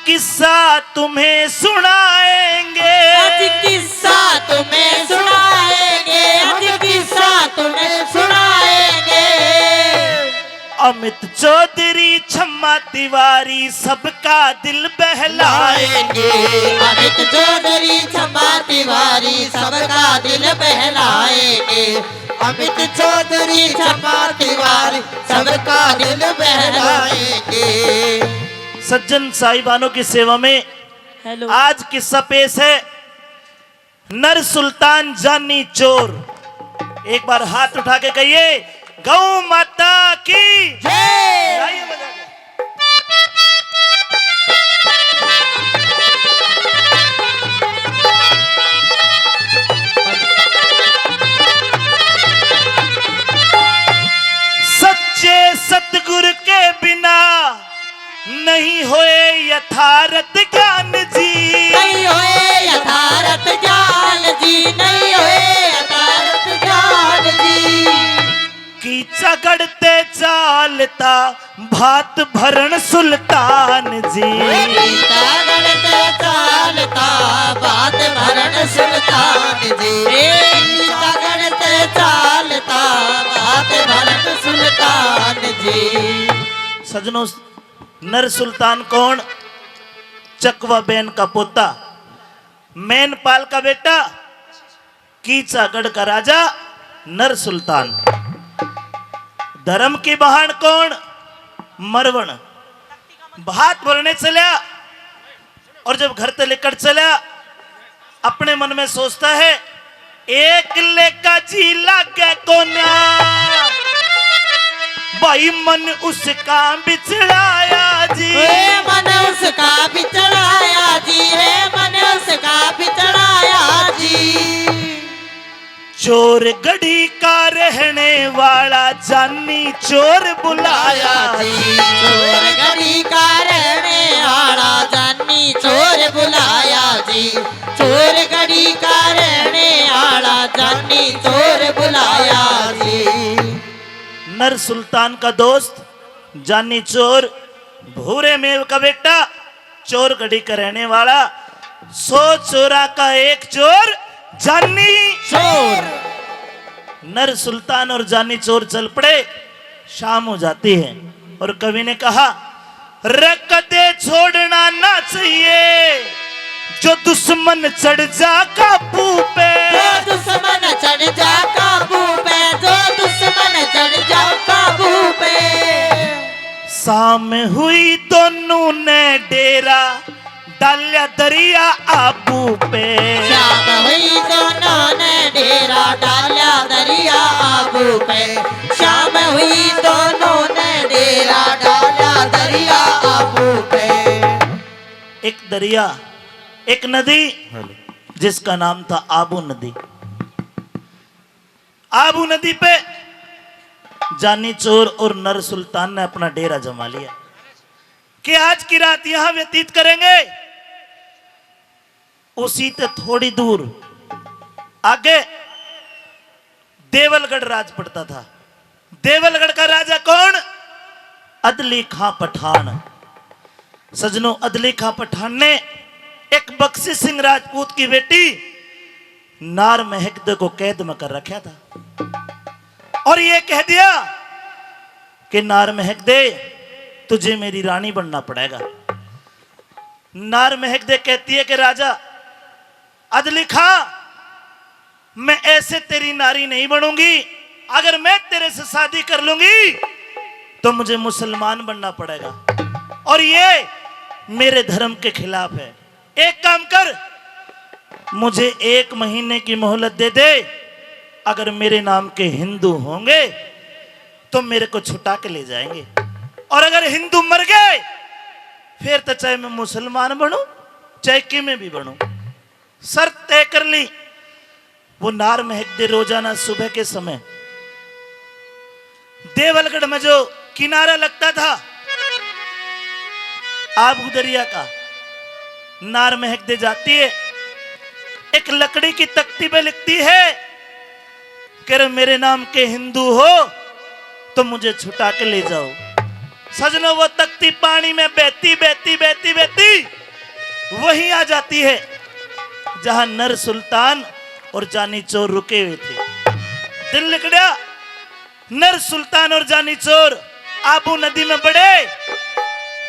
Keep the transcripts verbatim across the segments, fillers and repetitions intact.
किस्सा तुम्हें सुनाएंगे। आज किस्सा तुम्हें सुनाएंगे, आज किस्सा तुम्हें सुनाएंगे। अमित चौधरी, छम्मा तिवारी, सबका दिल बहलाएंगे। अमित चौधरी, छम्मा तिवारी, सबका दिल बहलाएंगे। अमित चौधरी, छम्मा तिवारी, सबका दिल बहलाएंगे। सज्जन साहिबानों की सेवा में हेलो। आज किस्सा पेश है नर सुल्तान जानी चोर। एक बार हाथ उठा के कहिए, गौ माता की जय। लाइए बजा के। सच्चे सतगुरु के बिना नहीं होए यथारथ ज्ञान जी। नहीं होए यथारथ ज्ञान जी, नहीं होए यथारथ ज्ञान जी। की चगड़ते चालता भात भरण सुल्तान जी। की चगड़ते चालता भात भरण सुल्तान जी। की चगड़ते चालता भात भरण सुल्तान जी। सजनों, नर सुल्तान कौन? चकवा बहन का पोता, मैनपाल का बेटा, कीचागढ़ का राजा नर सुल्तान। धर्म की बहान कौन? मरवण। भात भरने चल्या और जब घर ते लेकर चल्या, अपने मन में सोचता है, एक लेका जी लागे कोन्या, भाई मन उसका बिचड़ाया जी। ए मन उसका बिचड़ाया जी, रे मन उसका बिचड़ाया जी। चोर गढ़ी का रहने वाला जानी चोर बुलाया जी। चोर गढ़ी का रहने वाला जानी चोर बुलाया जी। चोर गढ़ी का रहने वाला जानी चोर बुलाया जी। नर सुल्तान का दोस्त जानी चोर, भूरे मेव का बेटा, चोर गढ़ी का रहने वाला, सौ चोरा का एक चोर जानी। चोर। नर सुल्तान और जानी चोर चल पड़े। शाम हो जाती है और कवि ने कहा, रे कदे छोड़ना ना चाहिए जो दुश्मन चढ़ जा काबू पे। जो दुश्मन चढ़ जा काबू पे, जो दुश्मन चढ़ जा काबू पे। शाम हुई दोनों ने डेरा डाल्या दरिया आबू पे। शाम हुई दोनों ने डेरा डाल्या दरिया आबू पे। शाम हुई दोनों ने डेरा डाल्या दरिया आबू पे। एक दरिया, एक नदी, जिसका नाम था आबू नदी। आबू नदी पे जानी चोर और नर सुल्तान ने अपना डेरा जमा लिया कि आज की रात यहां व्यतीत करेंगे। उसी ते थोड़ी दूर आगे देवलगढ़ राज पड़ता था। देवलगढ़ का राजा कौन? अदली खां पठान। सजनों, अदली खां पठान ने एक बख्शी सिंह राजपूत की बेटी नार महकदे को कैद में कर रखा था और ये कह दिया कि नार महकदे, तुझे मेरी रानी बनना पड़ेगा। नार महकदे कहती है कि राजा अदली खां, मैं ऐसे तेरी नारी नहीं बनूंगी। अगर मैं तेरे से शादी कर लूंगी तो मुझे मुसलमान बनना पड़ेगा और ये मेरे धर्म के खिलाफ है। एक काम कर, मुझे एक महीने की मोहलत दे दे। अगर मेरे नाम के हिंदू होंगे तो मेरे को छुटा के ले जाएंगे और अगर हिंदू मर गए फिर तो चाहे मैं मुसलमान बनूं, चाहे किमें भी बनूं। शर्त तय कर ली। वो नार महकदे रोजाना सुबह के समय देवलगढ़ में जो किनारा लगता था आबू दरिया का, नार महकदे जाती है, एक लकड़ी की तख्ती पे लिखती है कि अगर मेरे नाम के हिंदू हो तो मुझे छुटा के ले जाओ। सजनों, वो तख्ती पानी में बहती, बहती, बहती, बहती वहीं आ जाती है, जहां नर सुल्तान और जानी चोर रुके हुए थे। दिन लिकड़या, नर सुल्तान और जानी चोर आबू नदी में बड़े,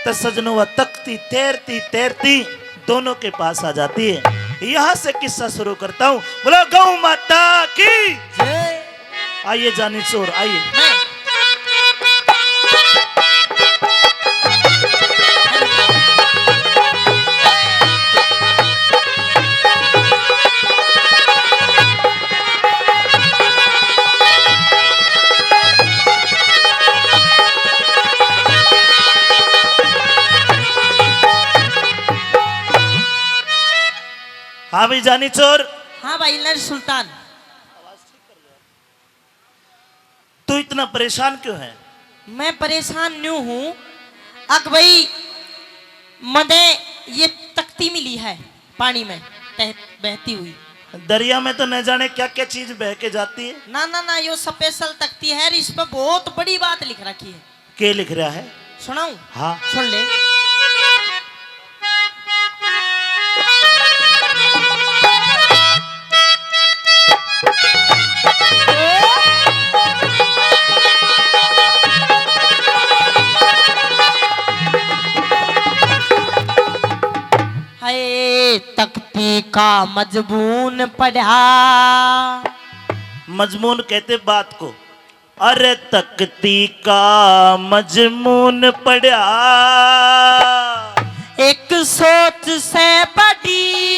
तो सजनों, वह तख्ती तैरती, तैरती दोनों के पास आ जाती है। यहां से किस्सा शुरू करता हूं। बोलो गौ माता की। आइए जानी चोर, आइए। हाँ भाई जानी चोर। हाँ भाई नर सुल्तान। तू इतना परेशान क्यों है? मैं परेशान न्यू हूँ, अक भाई, मने ये तख्ती मिली है पानी में तह-, बहती हुई। दरिया में तो न जाने क्या क्या चीज बह के जाती है। ना ना ना, यो स्पेशल तख्ती है, इस पे बहुत बड़ी बात लिख रखी है। के लिख रहा है? सुनाऊं? हाँ। सुन ले। हाय तख्ती का मजबून पढ़ा। मजमून कहते बात को। अरे तख्ती का मजमून पढ़ा। एक सोच से बड़ी।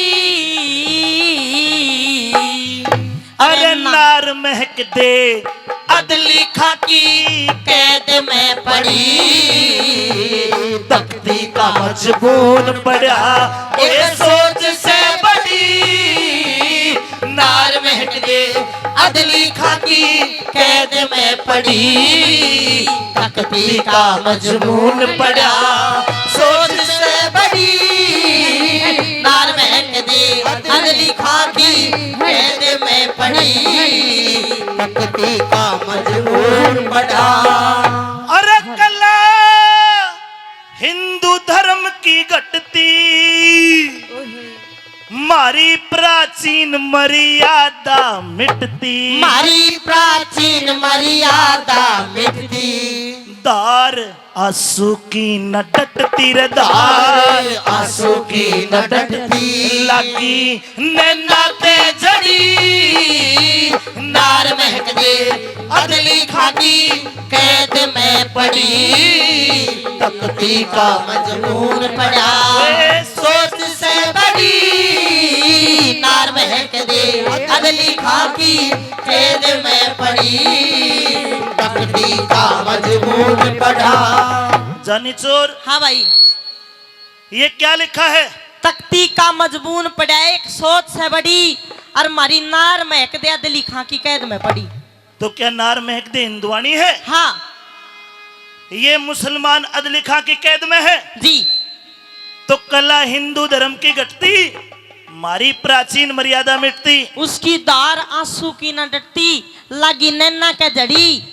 अरे अरे ना- नार महक दे अदली खाकी कैद में पड़ी। तख्ती का मजबून पढ़ा। एक सोच से बड़ी। नार महक दे अदली खाकी कैद में पड़ी। तख्ती का मजबून पढ़ा। सोच से बड़ी। नार महक दे अदली खाकी कैद में पड़ी। तख्ती का मजबून पढ़ा। अरे कला हिंदू धर्म की घटती। मारी प्राचीन मर्यादा मिटती। मारी प्राचीन मर्यादा मिटती। दार आंसू की न डटती रे दार। दार आंसू की न डटती। लागी नैना ते जड़ी। नार महक दे अदली खाकी कैद में पड़ी। तख्ती का मजबून पढ़ा। ए सोच से बड़ी। नार महक दे अदली खाकी कैद में पड़ी। तख्ती का मजबून पढ़ा। जानी चोर। हाँ भाई। ये क्या लिखा है? तख्ती का मजबून पढ़ा, एक सोच से बड़ी। और मारी नार महक दे अदली खाकी कैद में पड़ी। तो क्या नार महक दे हिंदुआणी है? हाँ। ये मुसलमान अदली खां की कैद में है? जी। तो कला हिंदू धर्म की घटती, मारी प्राचीन मर्यादा मिटती। उसकी धार आंसू की न डटती, लागी नैना के जड़ी,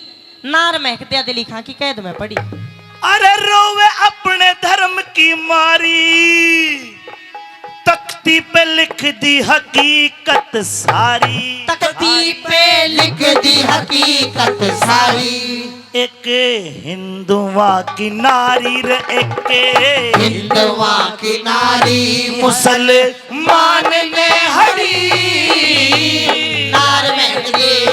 नार महक दे अदली खां की कैद में पड़ी। अरे रोवे अपने धर्म की मारी, तख्ती पे लिख दी हकीकत सारी। तख्ती पे लिख दी हकीकत सारी। एक हिंदुआ की नारी रे, एक हिंदुआ की नारी मुसलमान ने हड़ी। नार महक दे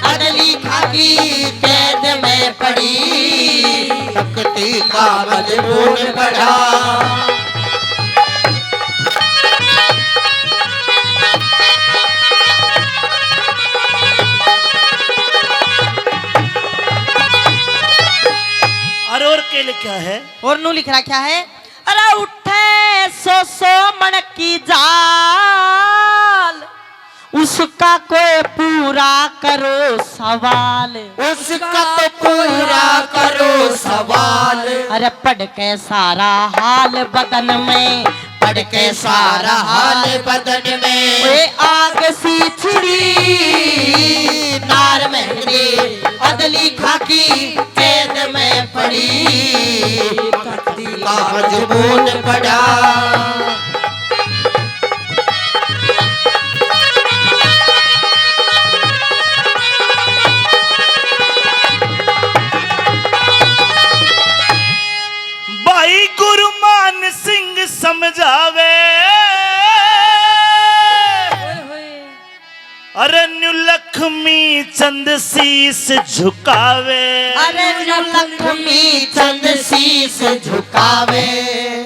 अदली खाकी कैद में पड़ी। तख्ती का मजबून पढ़ा। और, और के लिखा है? और नू लिख रखा है, अरे उठे सौ सौ मण की जाल, उसका कोई पूरा करो सवाल। उसका तो पूरा करो सवाल। अरे पढ़ के सारा हाल बदन में, पढ़ के सारा हाल बदन में, ओए आग सी छिड़ी। नार महक दे अदली खाकी कैद में पड़ी। मजबूर पड़ा। भाई गुरु मान सिंह समझावे, अरे न्यू लक्ष्मी चंद शीश झुकावे। अरे न्यू लक्ष्मी चंद शीश झुकावे।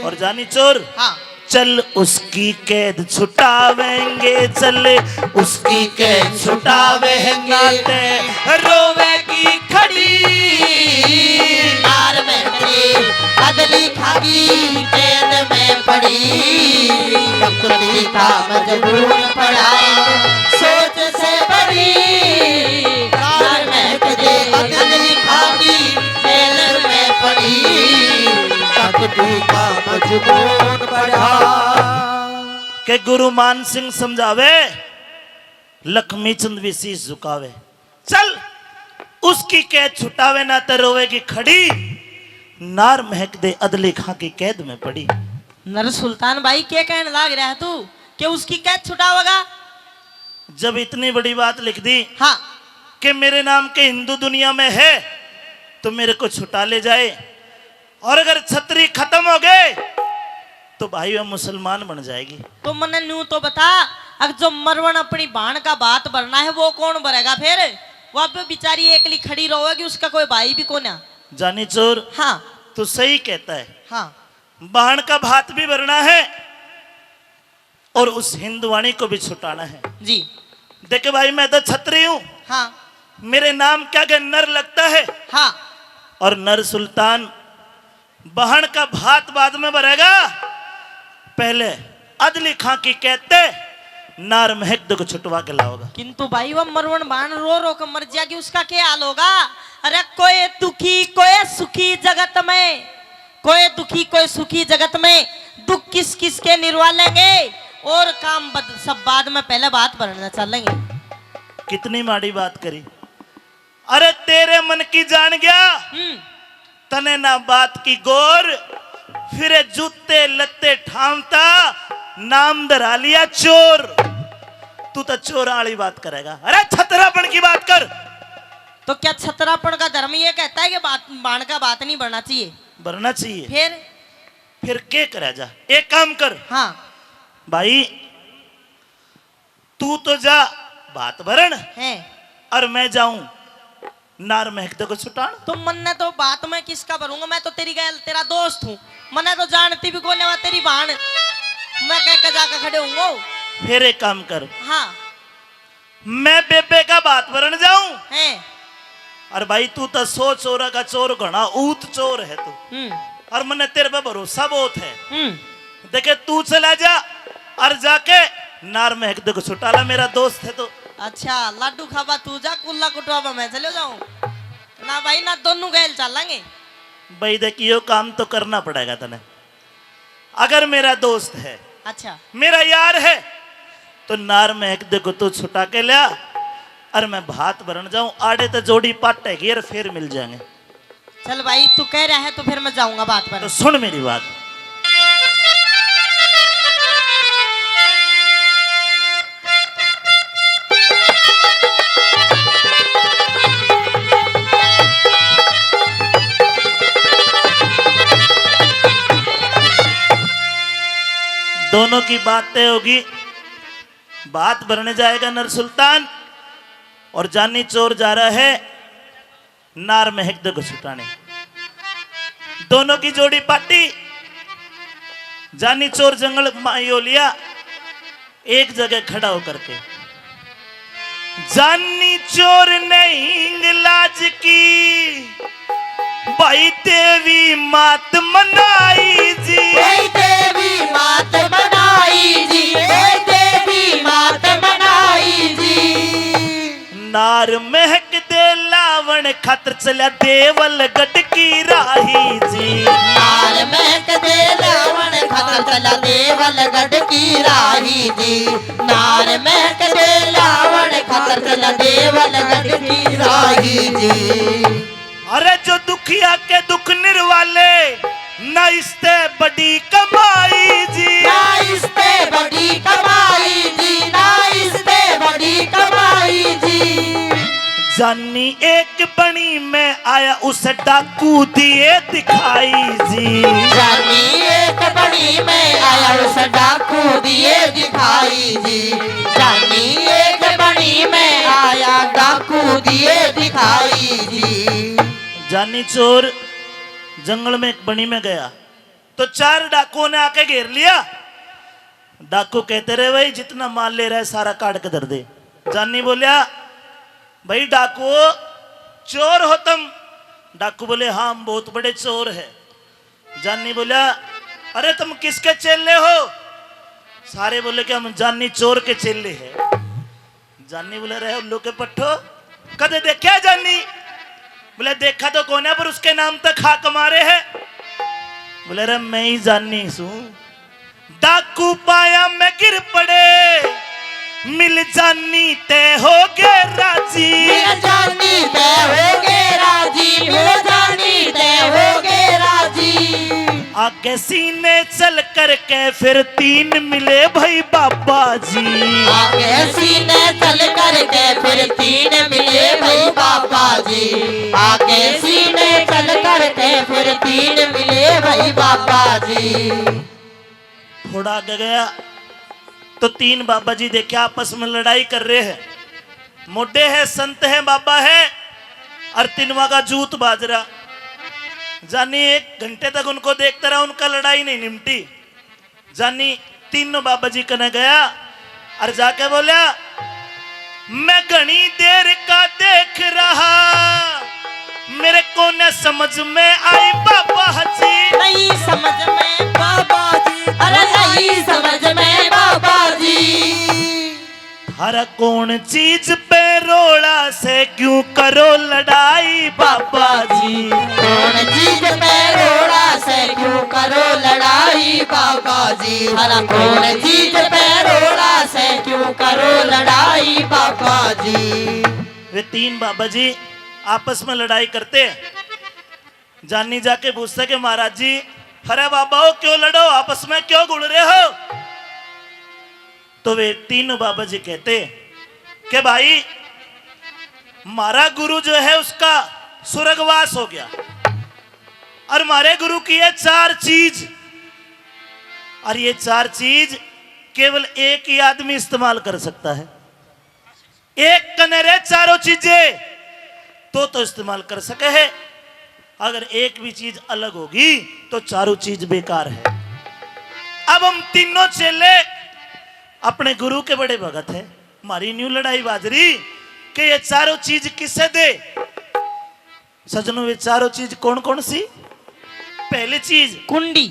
और जानी चोर, हाँ। चल उसकी कैद छुटावेंगे, चल उसकी कैद छुटावेंगे। नाते रोवेगी खड़ी। नार महकदे अदली खां की कैद में पड़ी। तकदीर का मजबूर पड़ा सोच से बड़ी। नार महकदे अदली खां की कैद में पड़ी। तकदीर का मजबूर पड़ा। के गुरु मान सिंह समझावे, लक्ष्मी चंद भी शीश झुकावे। चल उसकी कैद छुटावे, ना ते रोवेगी खड़ी। नार महकदे अदली खां की कैद में पड़ी। नर सुल्तान भाई, के कहने लाग रहा है तू कि उसकी कैद छुटावेगा? जब इतनी बड़ी बात लिख दी, हाँ। कि मेरे नाम के हिंदू दुनिया में है, तो मेरे को छुटा ले जाए। और अगर छतरी खत्म हो गए, तो भाई, वह मुसलमान बन जाएगी। तो मन्ने न्यू तो बता, अगर जो मरवण अपनी भाण का भात भरना है, वो कौन भरेगा फिर? वो अब बेचारी एकली खड़ी रोवेगी, उसका कोई भाई भी कोन्या। जानी चोर, हाँ। तू सही कहता है। हाँ। भाण का भात भी भरना है और उस हिंदुवाणी को भी छुटाना है। जी। देखे भाई, मैं तो छतरी हूँ। हाँ। मेरे नाम के आगे नर लगता है। हाँ। और नर सुल्तान, भाण का भात बाद में भरेगा, पहले अदली खां की कैद ते नार महकदे को छुटवा के लाओगा। किंतु भाई, वो मरवण भाण रो रो के मर जाएगी, उसका क्या हाल होगा? अरे, कोई दुखी कोई सुखी जगत में, कोई दुखी कोई सुखी जगत में, दुख किस किस के निरवा लेंगे और काम बद-, सब बाद में, पहले भात भरना चलेंगे। कितनी माड़ी बात करी। अरे, तेरे मन की जान गया, हम्म। तने ना बात की गौर, फिर जूते लत्ते ठामता, नाम धरा लिया चोर। तू तो चोर वाली बात करेगा। अरे, छतरापन की बात कर। तो क्या छतरापन का धर्म ये कहता है कि बात, भाण का भात नहीं भरना चाहिए? भरना चाहिए। फिर? फिर के करा जा? एक काम कर। हाँ। भाई, तू तो जा भात भरण, हैं। और मैं जाऊं नार महकदे को छुटान। तो मन्ने तो भात मैं किसका भरूंगा, मैं तो तेरी गैल तेरा दोस्त हूँ, मन्ने तो जानती भी कोन्या तेरी भाण, मैं कह के जाके खड़े होऊंगा। फिर एक काम कर। हाँ। मैं बेबे का भात भरण जाऊं, हैं। और भाई, तू तो सौ चोरा का चोर घणा ऊत चोर है तू। हम्म। और मन्ने तेरे पे भरोसा बहुत है। हम्म। देखे, तू चला जा और जाके नार महकदे को छुटा ला, मेरा दोस्त है तो। अच्छा, लाडू खाबा तू जा, कुल्ला कुटवाबा मैं चले जाऊं। ना भाई, ना, दोनों गैल चलेंगे। भाई देख, यो काम तो करना पड़ेगा तने। अगर मेरा दोस्त है, अच्छा। मेरा यार है, तो नार महकदे को तू छुटा के ल्या और मैं भात भरण जाऊं। आड़े तो जोड़ी पाटेगी और फिर मिल जाएंगे। चल भाई, तू कह रहा है तो फिर मैं जाऊंगा भात भरण। तो सुन मेरी बात। दोनों की बात तय होगी। भात भरने जाएगा नर सुल्तान और जानी चोर जा रहा है नार महकदे को छुटाने। दोनों की जोड़ी पाटी, जानी चोर जंगल मायो लिया, एक जगह खड़ा होकर के। जानी चोर ने हींग लाज की, भाई देवी मात मनाई जी। भाई देवी मात मनाई जी, भाई देवी मात मनाई जी। नार महकदे लावण खातर चल्या देवलगढ़ की राही जी। नार महकदे लावण खातर चल्या देवलगढ़ की राही जी। नार महकदे लावण खातर चल्या देवलगढ़ की राही जी। अरे जो दुखिया के दुख निरवाले, ना इसते बड़ी कमाई जी। ना इसते बड़ी कमाई जी, ना इसते बड़ी कमाई जी। जानी एक बनी में आया, उस डाकू दिए दिखाई जी। जानी एक बनी में आया, उस डाकू दिए दिखाई जी। जानी एक बनी में आया, डाकू दिए दिखाई जी। जानी चोर जंगल में एक बनी में गया तो चार डाकुओं ने आके घेर लिया। डाकू कहते रहे, भाई जितना माल ले रहा है सारा काट के धर दे। जानी बोलिया, भाई डाकुओ, चोर हो तुम? डाकू बोले, हाँ, हम बहुत बड़े चोर है। जानी बोलिया, अरे तुम किसके चेले हो? सारे बोले कि हम जानी चोर के चेले हैं। जानी बोले, रहे उल्लू के पट्ठो, कदे देखा है जानी? बोले, देखा तो कोन्या, पर उसके नाम तक हाक मारे है। बोले, अरे मैं ही जानी सूं। डाकू पाया में गिर पड़े, मिल जानी ते हो गए राजी। मिल जानी ते हो गए राजी, मिल जानी ते हो गए राजी। आगे सीने चल करके फिर तीन मिले भाई बाबा जी। आगे सीने चल करके फिर तीन मिले भाई बाबा जी। आगे सीने चल करके फिर तीन मिले भाई बाबा जी। थोड़ा आगे गया तो तीन बाबा जी देखे आपस में लड़ाई कर रहे हैं। मोटे है, संत है, बाबा है, और तीनवा का जूत बाज रहा। जानी एक घंटे तक उनको देखता रहा, उनका लड़ाई नहीं निमटी। जानी तीनों बाबा जी कने गया और जाके बोला, मैं घणी देर का देख रहा, मेरे को न समझ में आई बाबा जी। नहीं समझ में बाबा जी, अरे नहीं समझ में बाबा जी। थारा कौन चीज पे रोला से क्यों करो लड़ाई बाबा जी? कौन चीज पे रोला से क्यों करो लड़ाई बाबा जी? थारा कौन चीज पे रोला से क्यों करो लड़ाई बाबा जी? वे तीन बाबा जी आपस में लड़ाई करते। जानी जाके पूछता कि महाराज जी, अरे बाबा हो, क्यों लड़ो, आपस में क्यों गुड़ रहे हो? तो वे तीनों बाबा जी कहते कि भाई, हमारा गुरु जो है उसका स्वर्गवास हो गया, और हमारे गुरु की ये चार चीज, और ये चार चीज केवल एक ही आदमी इस्तेमाल कर सकता है। एक कने रहे चारों चीजें तो, तो इस्तेमाल कर सके है। अगर एक भी चीज अलग होगी तो चारों चीज बेकार है। अब हम तीनों चेले अपने गुरु के बड़े भगत हैं। हमारी न्यू लड़ाई बाज रही कि ये चारों चीज किसे दे। सजनों, वे चारों चीज कौन कौन सी? पहली चीज कुंडी।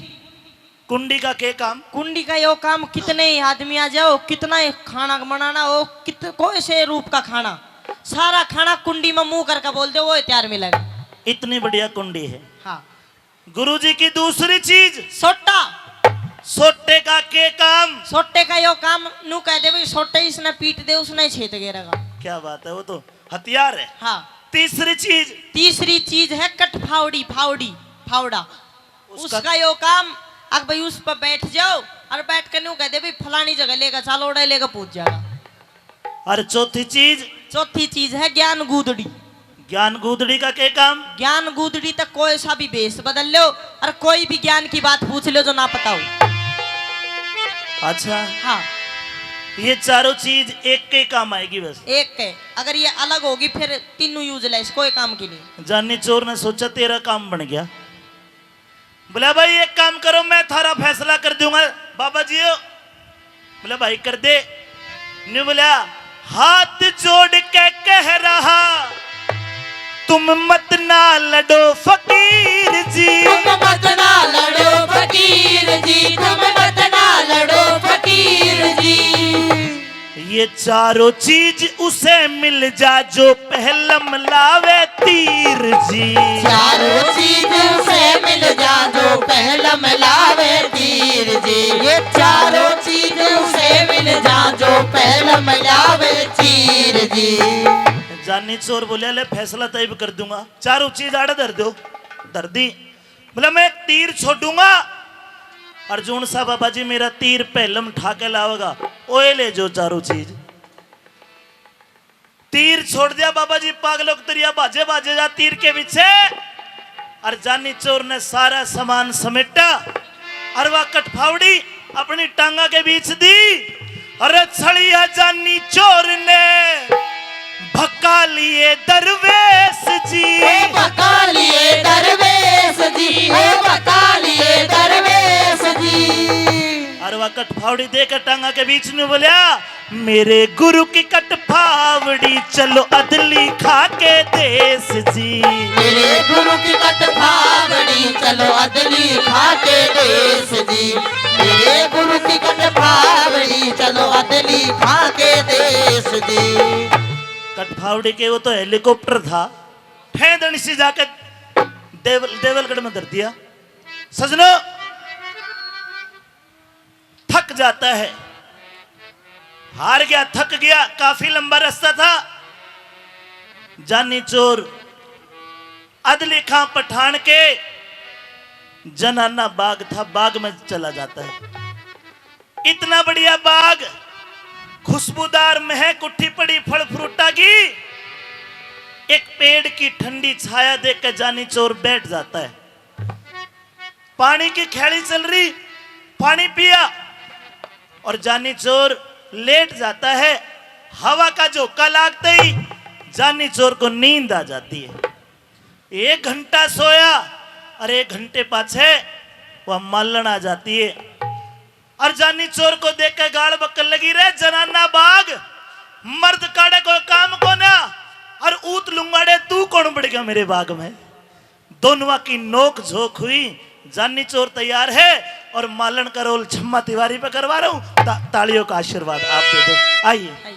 कुंडी का के काम? कुंडी का यो काम, कितने ही आदमी आ जाओ, कितना ही खाना बनाना हो, कित-, कोई से रूप का खाना, सारा खाना कुंडी में मुंह करके बोल दो, वो ही तैयार मिलेगा। इतनी बढ़िया कुंडी है। हाँ। गुरुजी की दूसरी चीज? सोटा। सोटे का के काम? सोटे का यो काम, नू कह दे भाई, सोटे इसने पीट दे, उसने छेद गेरेगा। क्या बात है, वो तो हथियार है। हाँ। तीसरी चीज? तीसरी चीज है कट फावड़ी, फावड़ी, फावड़ा। उसका उसका यो काम, अक भाई उस पर बैठ जाओ और बैठ के न्यू कह दे भाई, फलानी जगह लेकर चलो, उड़े लेकर पहुंच जाएगा। और चौथी चीज? चौथी चीज है ज्ञान गूदड़ी। ज्ञान गूदड़ी का के काम? ज्ञान गूदड़ी तक कोई सा भी भेष बदल लो और कोई भी ज्ञान की बात पूछ लो जो ना पता हो। अच्छा। हाँ। ये चारों चीज एक के काम आएगी बस? एक के। अगर ये अलग होगी फिर तीनों यूजलेस, कोई काम की नहीं। जानी चोर ने सोचा, तेरा काम बन गया। बोला, भाई एक काम करो, मैं थारा फैसला कर दूंगा बाबा जी। बोला, भाई कर दे। न्यू बोला, हाथ जोड़ के कह रहा, तुम मत ना लड़ो फकीर जी। तुम मत ना लड़ो फकीर जी, तुम मत ना लड़ो फकीर जी। ये चारों चीज उसे मिल जा जो पहलम लावे तीर जी। चारों चीज उसे मिल जा जो पहलम लावे तीर जी। ये चारों चीज उसे मिल जा जो पहलम लावे तीर जी। जानी चोर बोलिया, ले फैसला तय कर दूंगा, चारों चीज आड़े धर दो। धर दी। बोला, "मैं एक तीर छोड़ूंगा, अर्जुन सा बाबा जी मेरा तीर पहलम ठा के लावेगा, ओए ले जो चारों चीज।" तीर छोड़ दिया बाबा जी, पागलों की तरिया भाजे भाजे जा तीर के पीछे। और जानी चोर ने सारा सामान समेटा और वह कटफावड़ी अपनी टांगा के बीच दी। अरे छड़िया जानी चोर ने भका लिए दरवेश जी। ए भका लिए दरवेश जी, ए भका लिए दरवेश जी। और वह कटफावड़ी देकर टांगा के बीच में बोलिया, "मेरे गुरु की कटफावड़ी चलो अदली खा के देश जी।" मेरे गुरु की कटफावड़ी चलो अदली खा के देश जी। मेरे गुरु की कटफावड़ी चलो अदली खा के देश जी। कटफावड़ी के वो तो हेलीकॉप्टर था, फेंदन से जाके देवल, देवलगढ़ में धर दिया। सजनो, थक जाता है, हार गया, थक गया, काफी लंबा रास्ता था। जानी चोर अदली खां पठान के जनाना बाग था, बाग में चला जाता है। इतना बढ़िया बाग, खुशबूदार महक उठी पड़ी फल फ्रूटा की। एक पेड़ की ठंडी छाया देख के जानी चोर बैठ जाता है। पानी की खेली चल रही, पानी पिया और जानी चोर लेट जाता है। हवा का झोंका लागते ही जानी चोर को नींद आ जाती है। एक घंटा सोया और एक घंटे पाछे वह मालन आ जाती है। और जानी चोर को देख के गाल बकन लगी, "रे जनाना बाग, मर्द काड़े कोई काम को ना, और ऊत लुंगाड़े तू कौन बढ़ गया मेरे बाग में?" दोनों की नोक झोंक हुई। जानी चोर तैयार है और मालन का रोल छम्मा तिवारी पे करवा रहा हूँ। ता-, तालियों का आशीर्वाद आप दे दो। आइए।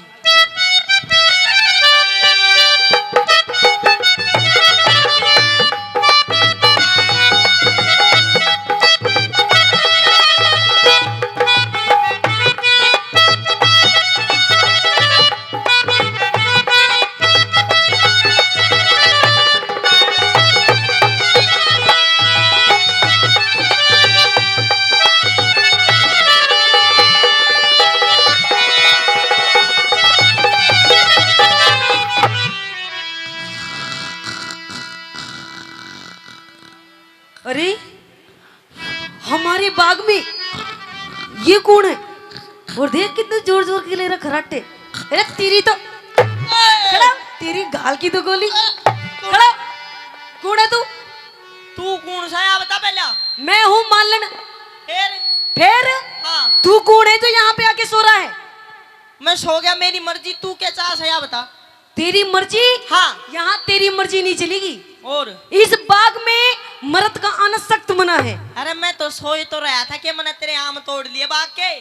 अरे, हमारे बाग में ये कौन है? और देख कितने जोर जोर के ले रहा खराटे। अरे तेरी तो, खड़ा, तेरी गाल की तो गोली। खड़ा, कौन है तू? तू कौन सा है, बता पहला। मैं हूँ मालन। फिर? फिर? हाँ। तू कौन है जो यहाँ पे आके सो रहा है? मैं सो गया, मेरी मर्जी, तू क्या चाह है, या बता। तेरी मर्जी? हाँ। यहाँ तेरी मर्जी नहीं चलेगी। और? इस बाग में मर्द का आना सख्त मना है। अरे मैं तो सोच तो रहा था कि मैंने तेरे आम तोड़ लिए बाग के।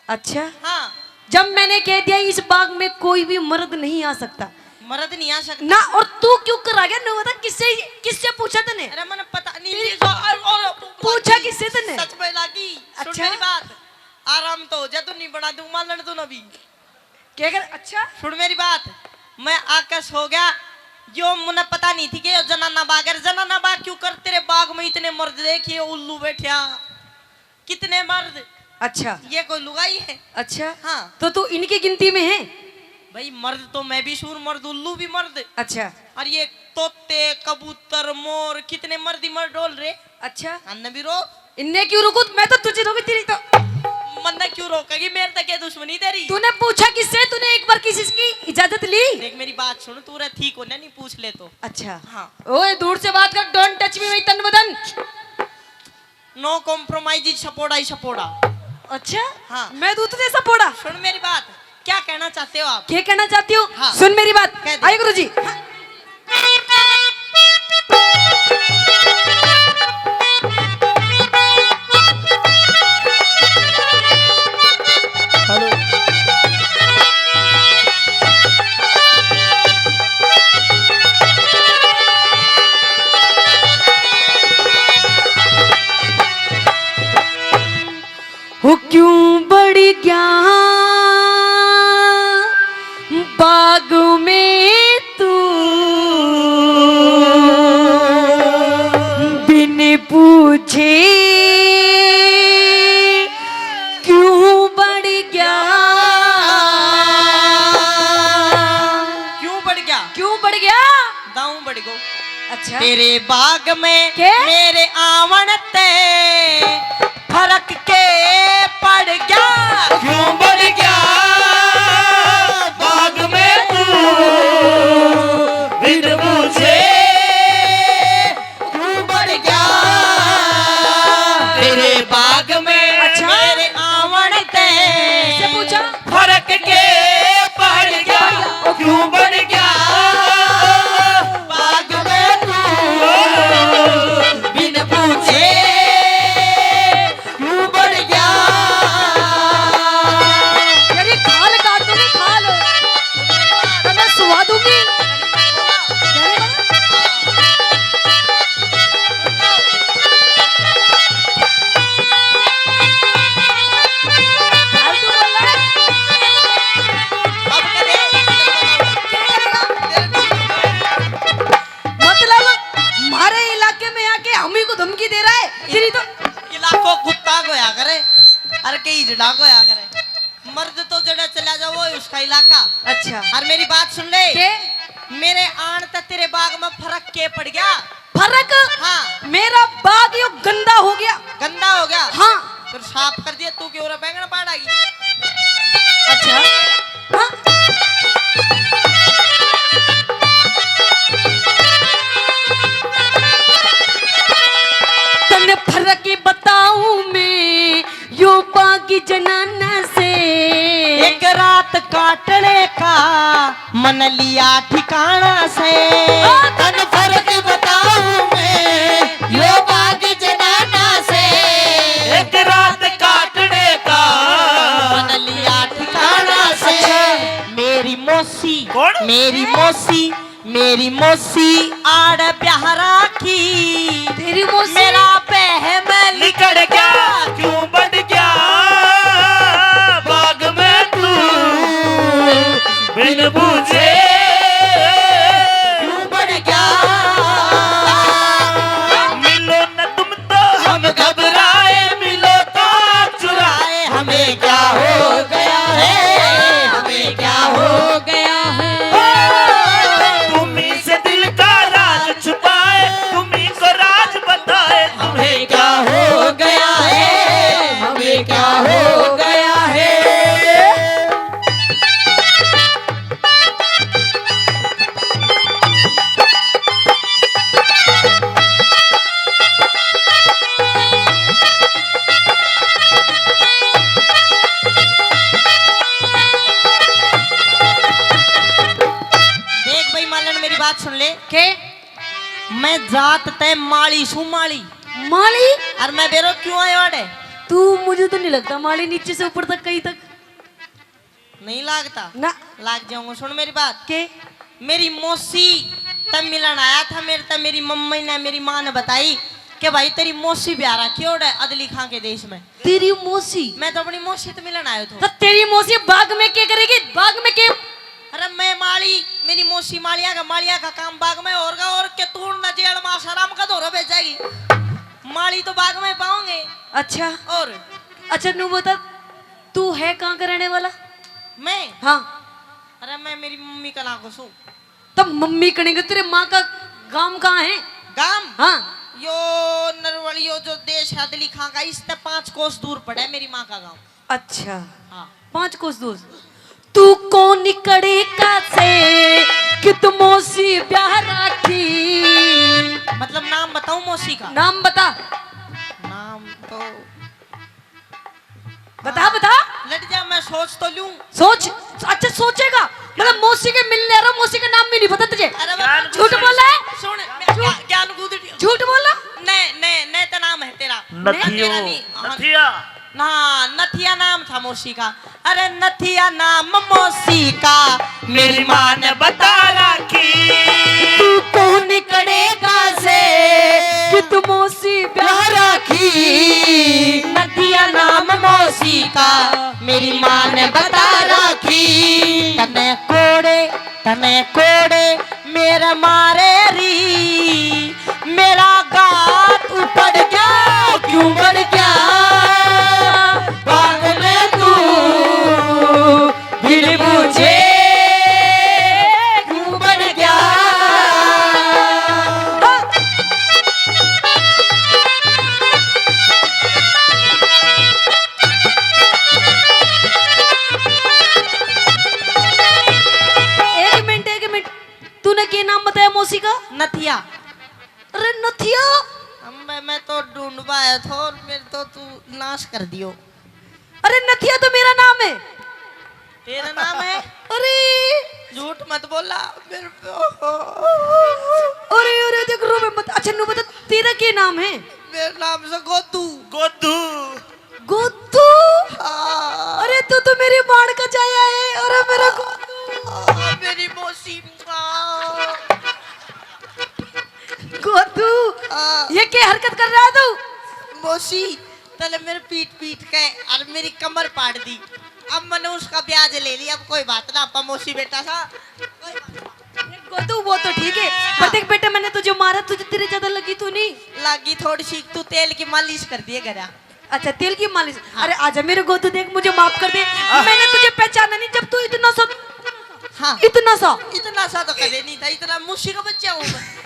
अच्छा? हाँ। जब मैंने कह दिया इस बाग में कोई भी मर्द नहीं आ सकता। मर्द नहीं आ सकता? ना, और तू क्यों कर आ गया? नहीं बता, किससे, किससे पूछा तने? अरे मैंने पता नहीं तेरी, और, और, पूछा किससे तने? सच में लागी। सुन अच्छा? मेरी बात, आराम तो हो जा, तू नहीं बना दूं, मालन तू ना भी। क्या कर? अच्छा? सुन मेरी बात, मैं आके सो गया, यो मुन्ने पता नहीं थी कि यो जनाना बाग है। जनाना बाग क्यों कर, तेरे बाग में इतने मर्द देखिए, उल्लू बैठा, कितने मर्द। अच्छा। ये कोई लुगाई है? अच्छा। हाँ। तो तू इनकी गिनती में है? भाई मर्द तो मैं भी सूं, मर्द उल्लू भी मर्द। अच्छा। और ये तोते, कबूतर, मोर, कितने मर्द ही मर डोल रहे। अच्छा। अन्ने भी रोक। इन्ने क्यों रोकूं? मैं तो तुझे रोकी तेरी तो। मन्ने क्यों रोकेगी? मेरे तक ये दुश्मनी तेरी। तूने पूछा किससे? तूने एक बार किसी की इजाजत ली? देख मेरी बात सुन, तू रे थी को नहीं, पूछ ले तो। अच्छा। हाँ। ओए दूर से बात कर, don't touch me, वही तन बदन। No compromise, सपोड़ा ही सपोड़ा। अच्छा? हाँ। मैं दूं तुझे सपोड़ा? सुन मेरी बात, क्या कहना चाहते हो आप? क्या कहना चाहती हूँ? हाँ। सुन मेरी बात। कह दे। आइए गुरुजी। हेलो। हो क्यों बढ़ गया बाग में तू? तेरे बाग में के? मेरे आवण ते फर्क के पड़ गया? क्यों बढ़ गया बाग में तू बिन पूछे? क्यों बढ़ गया तेरे बाग में? अच्छा। मेरे आवण ते से पूछा? फर्क के पड़ गया, क्यों बढ़ गया बाग में तू बिन पूछे? क्यों बढ़ गया? तेरी खाल काट दूंगी, खाल। तो मैं सुवा दूंगी। फालतू बोल रहा है। मतलब, हमारे इलाके में आके हम ही को धमकी दे रहा है। तेरी तो इलाको कुत्ता को होया करे, अरे के हिजड़ा को होया करे। मर्द तो जड़ा चला जाओ, वो उसका इलाका। अच्छा। और मेरी बात सुन ले। के? मेरे आण ते तेरे बाग में फर्क के पड़ गया? फर्क? हाँ। मेरा बाग यो गंदा हो गया। गंदा हो गया? हाँ। फिर साफ कर दिया, तू क्यों रे बैंगन पाड़ेगी? अच्छा। हाँ? तन्ने फर्क बताऊं मैं यो बागी जनाना से। एक रात काटने का मन लिया ठिकाना से। ओ तन फर्क बताऊं मैं यो बागी जनाना से। एक रात काटने का मन लिया ठिकाना से। अच्छा। मेरी मौसी, कौन? मेरी मौसी, मेरी मौसी आड़ ब्याह राखी। तेरी मौसी? मेरा बहम लिकड़ गया, क्यों बढ़ गया बाग में तू बिन बूझे? क्यों बढ़ गया? मिलो न तुम तो हम घबराए, मिलो तो चुराए, हमें क्या हो गया है, हमें क्या हो गया है? तुम ही से दिल का राज छुपाए, तुम ही को राज बताए, तुम्हें क्या हो गया है, हमें क्या हो गया है? देख भाई मालन, मेरी बात सुन ले। के? मैं जात तै माली सूं, माली। माली? और मैं बेरो क्यों आयो अड़े? तू, मुझे तो नहीं लगता माली नीचे से ऊपर तक कहीं तक। नहीं लागता? ना। लाग जाऊंगा। सुन मेरी बात। के? मेरी मौसी तै मिलन आया था मेरे तै, मेरी मम्मी ने, मेरी माँ ने बताई कि भाई तेरी मौसी ब्याह राखी ओड़े अदली खां के देश में। तेरी मौसी? मैं तो अपनी मौसी तै मिलन आयो थो। तो तेरी मौसी बाग में के करेगी? बाग में के? अरे मैं माली, मेरी मौसी मालिया का, मालिया का काम बाग में और का, और के तू ना जेल में आसाराम का धोरो भेजेगी। माली तो बाग में पाओगे। अच्छा। और? अच्छा, नू बता, तू है कहाँ का रहने वाला? मैं? हाँ। अरे मैं मेरी मम्मी कला को सूं। तब मम्मी कनेंगे, तेरे माँ का गांव कहाँ है? गांव? हाँ। यो नरवलियो जो देश है अदली खां का, इससे पाँच कोस दूर पड़ा है मेरी माँ का गांव। अच्छा। हाँ। पाँच कोस दूर। तू कौन कड़े का से कि तू मौसी ब्याह राखी? मतलब नाम बताऊं मौसी का? नाम बता। नाम तो बता, बता। लट जा, मैं सोच तो लूं। सोच। अच्छा, सोचेगा? मतलब मौसी के मिलने आ रहा, मौसी का नाम भी नहीं पता तुझे? अरे बाबा, झूठ बोल रहा है। सुन, मैं ज्ञा-, ज्ञान गुदड़ी। झूठ बोल रहा। नहीं, नहीं, नहीं तो नाम है तेरा। नथियो। तेरा नहीं। हाँ। नथिया। ना, नथिया नाम था मौसी का। अरे नथिया नाम मौसी का, मेरी माँ ने बता राखी। तू कौन कड़ेगा से कि तू मौसी ब्याह राखी। नथिया नाम मौसी का, मेरी माँ ने बता राखी। तने कोड़े, तने कोड़े मेरे मारे री, मेरा गात उपड़ गया, क्यों बढ़ गया बाग में तू, बिन बूझे क्यों बढ़ गया? तो ढूंढवा आया था और मेरे तो तू नाश कर दियो। अरे नथिया तो मेरा नाम है। तेरा नाम है? अरे झूठ मत बोला मेरे को। अरे अरे देख, रोवे मत। अच्छा नू बता, तेरा के नाम है? मेरा नाम से गोदू। गोदू। गोदू? हाँ। अरे तू तो मेरी बाण का जाया है। अरे मेरा गोदू। हाँ, मेरी मौसी। हाँ। गोदू, हाँ। ये क्या हरकत कर रहा है तू? मौसी, तले मेरे पीट पीट के और मेरी कमर पाड़ दी। अब मैंने उसका ब्याज ले लिया। अब कोई बात ना, आपा मौसी बेटा सा, कोई बात ना। गोदू, वो तो ठीक है, पर हाँ। देख बेटा, मैंने तुझे मारा, तुझे, तेरे ज्यादा लगी तो नहीं? लगी थोड़ी सी, तू तेल की मालिश कर दिए घरा। अच्छा, तेल की मालिश। हाँ। अरे आजा मेरे गोदू, देख मुझे माफ कर दे। आह। मैंने तुझे पहचाना नहीं जब तू इतना सा, हाँ। इतना सा। इतना सा तो कदे नहीं था, इतना मौसी का बच्चा हूँ मैं।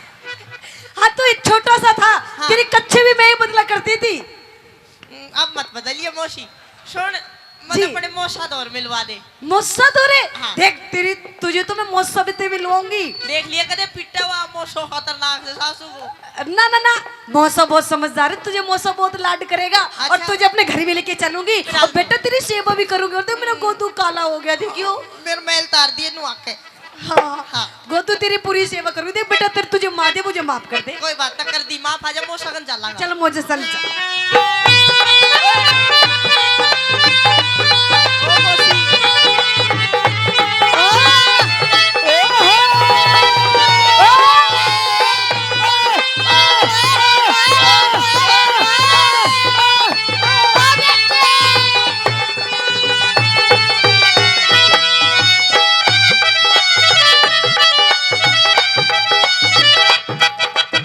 हाँ, तो एक छोटा सा था, हाँ। तेरी कच्छे भी मैं ही बदला करती थी। हम्म, अब मत बदलिए मौसी। सुन, जी। मतलब बड़े मौसा दौर मिलवा दे। मौसा दौरे? हाँ। देख तेरी, तुझे तो मैं मौसा भी ते मिलवाऊंगी। देख लिया कदे पिट्टा हुआ मौसो खतरनाक से सासू को। ना ना ना, मौसा बहुत समझदार है, तुझे मौसा बहुत लाड करेगा। अच्छा। और तुझे अपने घर में लेके चलूंगी। चल। और बेटा तेरी सेवा भी करूंगी। और देख मेरा गोदू काला हो गया, देखियो। मेरे मैल तार दिए नु आके। हाँ। हाँ। गोदू तेरी पूरी सेवा करूंगी। देख बेटा, तेरे, तुझे माँ दे, मुझे माफ कर दे। कोई बात ना, कर दी माफ, आजा मौसा कन चालांगा। चल मौसा कन चल।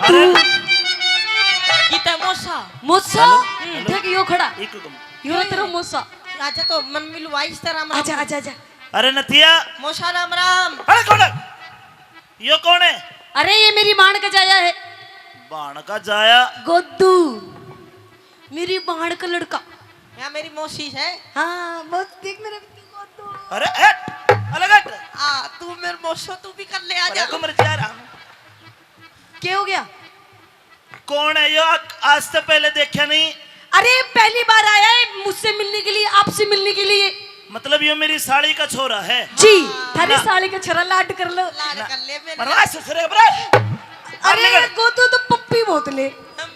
अरे। किता मौसा? मौसा? हेलो, हम्म। हेलो। देख यो खड़ा। एक कम। यो तेरा मौसा। आजा तो मन मिलवा इस तरह राम राम। आजा, आजा, आजा। अरे नथिया। मौसा राम राम। अरे कौन है? यो कौन है? अरे ये मेरी बाण का जाया है। बाण का जाया? गोदू। मेरी बाण का लड़का। या मेरी मौसी है। हाँ, मौसी देख मेरा गोदू। अरे हट, अलग हट। आ, तू मेरे मौसो, तू भी कर ले, आजा। अरे तू मेरे जा रहा। क्या हो गया? कौन है यो? आ-, आज से पहले देखा नहीं। अरे पहली बार आया है मुझसे मिलने के लिए, आपसे मिलने के लिए। मतलब यो मेरी साली का छोरा है? जी, थारी ना। साली का छोरा, लाड कर लो। लाड ना। कर ले मेरे। मरवा ससुरे बरे। अरे निकल। गोदू तो पप्पी बहुत ले।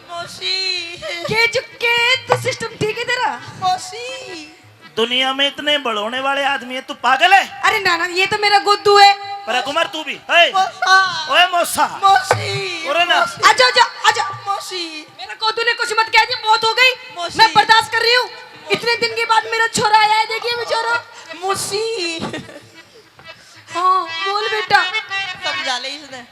मौसी। के जो के तो सिस्टम ठीक है तेरा? मौसी। दुनिया में इतने बड़ोने वाले आदमी है, तू पागल है? अरे ना ना, ये तो मेरा गोदू है। पर कुमार तू भी, हे। मौसा। ओए मौसा। मौसी। ओरे ना। मौसी। आजा, आजा, आजा। मौसी। मेरा गोदू ने कुछ मत कह दिया, बहुत हो गई। मौसी। मैं बर्दाश्त कर रही हूँ। इतने दिन के बाद मेरा छोरा आया है, देखिए बेचारा। मौसी। हाँ, बोल बेटा। समझा ले इसने।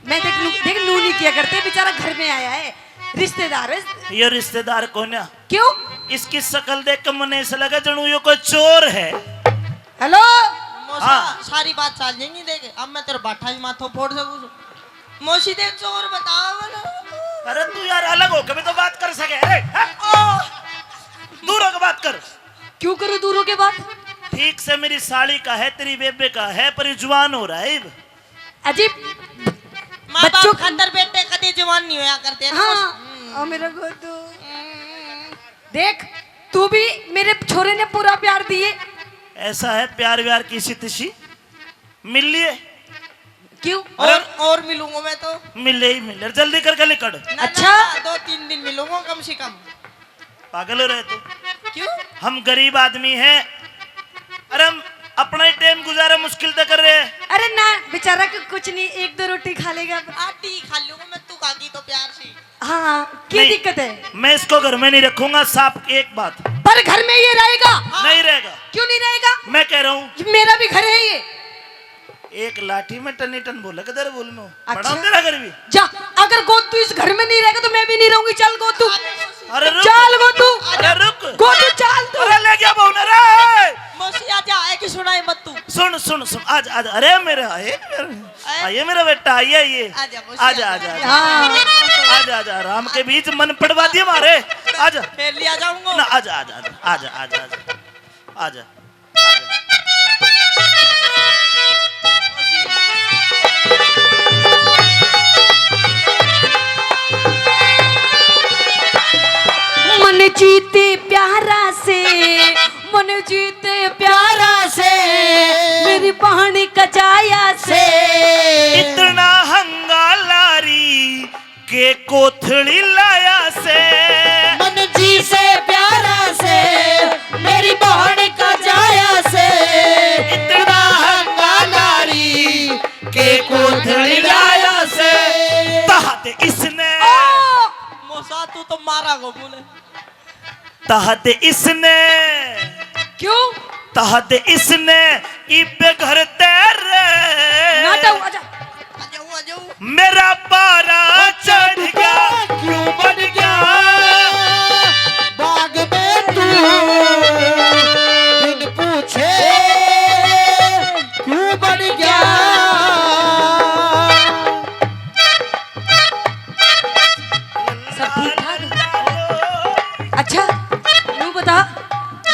मैं देख लूं, देख लूं नहीं किया करते, बेचारा घर में आया है, रिश्तेदार है। ये रिश्तेदार कौन है? क्यों? इसकी शकल देख के मने ऐसा लगा जणू यो कोई चोर है। हेलो। मौसा, हाँ। सारी बात चाल जाएगी, देख अब मैं तेरा बाठा ही माथो फोड़ सकूं। मौसी देख चोर बताओ बोलो। अरे तू यार अलग होकर भी तो बात कर सके। अरे, हाँ? ओ। दूर होकर बात कर। क्यों करूं दूर होकर बात? ठीक से मेरी साली का है, तेरी बेबे का है, पर ये जुआन हो रहा है इब। अजी, माँ बाप बच्चों खातर बेटे कदे जवान नहीं होया करते ना। हाँ, हम्म। ओ मेरा गोदू। हम्म। देख, तू भी मेरे छोरे ने पूरा प्यार दिए। ऐसा है प्यार व्यार की इसी तिशी। मिल लिए? क्यों? अरे और, और मिलूंगा मैं तो। मिले ही मिले, जल्दी करके निकल। ना, अच्छा? ना, दो तीन दिन मिलूंगा कम से कम। पागल हो रहे तू? क्यों? हम गरीब आदमी हैं। अरे हम अपना ही टाइम गुजारा मुश्किल से कर रहे हैं। अरे ना, बेचारा को कुछ नहीं, एक दो रोटी खा लेगा। आधी खा लूंगा मैं, तू खागी तो प्यार से। हाँ, क्या नहीं, दिक्कत है? मैं इसको घर में नहीं रखूंगा, साफ एक बात। पर घर में ये रहेगा। नहीं रहेगा। क्यों नहीं रहेगा? मैं कह रहा हूँ। ये मेरा भी घर है ये। एक लाठी में टनी टन बोले, किधर बोल में? अच्छा। बड़ा तेरा घर भी। जा, अगर गोदू इस घर में नहीं रहेगा तो मैं भी नहीं रहूंगी। चल गोदू। अरे रुक। चल गोदू। अरे रुक। गोदू चल तू। अरे ले गया बहू ने रे। मौसी आजा, आए की सुनाई मत तू। सुन, सुन, सुन, आज, आज, अरे मेरे, आए मेरे, आए। आइए मेरा बेटा, आइए, आइए। आजा, मौसी आजा, आजा। आजा, आजा। हाँ। आजा, आजा, आराम के बीच मन पड़वा दिए मारे। आजा। फिर लिया जाऊंगा। ना, आजा, आजा, आजा, आजा, आजा, आजा। आजा। से, मन जीते प्यारा से, मेरी बहन का जाया से। इतना हंगा लारी के कोथली लाया से। मन जी से प्यारा से, मेरी बहन का जाया से। इतना हंगा लारी के कोथली लाया से। तहत इसने ओ! मोसा, तू तो मारा को बोले। तहत इसने क्यों? तहत इसने इब घर तेरे। ना जाऊं, आजा। आ जाऊं, आ जाऊं। मेरा पारा चढ़ गया, क्यों बढ़ गया? बाग में तू बिन पूछे क्यों बढ़ गया? सब ठीक ठाक? अच्छा, नू बता,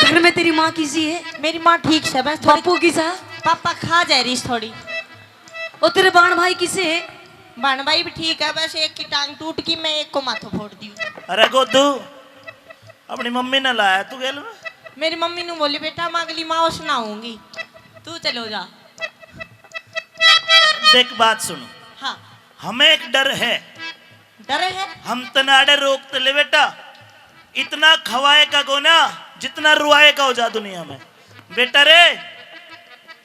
घर में तेरी माँ किसी है? मेरी माँ ठीक से, बस थोड़ी बापू किसा? पापा खा जा रही थोड़ी। और तेरे बाण भाई किसे है? बाण भाई भी ठीक है, बस एक की टांग टूट गई, मैं एक को माथो फोड़ दी। अरे गोदू, अपनी मम्मी ने लाया तू गेल में? मेरी मम्मी ने बोली, "बेटा, मैं अगली माँ से नहाऊंगी, तू चलो जा।" देख, बात सुनो। हाँ। हमें एक डर है। डर है? हम तनाड़े रोक तो ले बेटा, इतना खवाए का गोना जितना रुआए का हो जा दुनिया में। बेटा रे,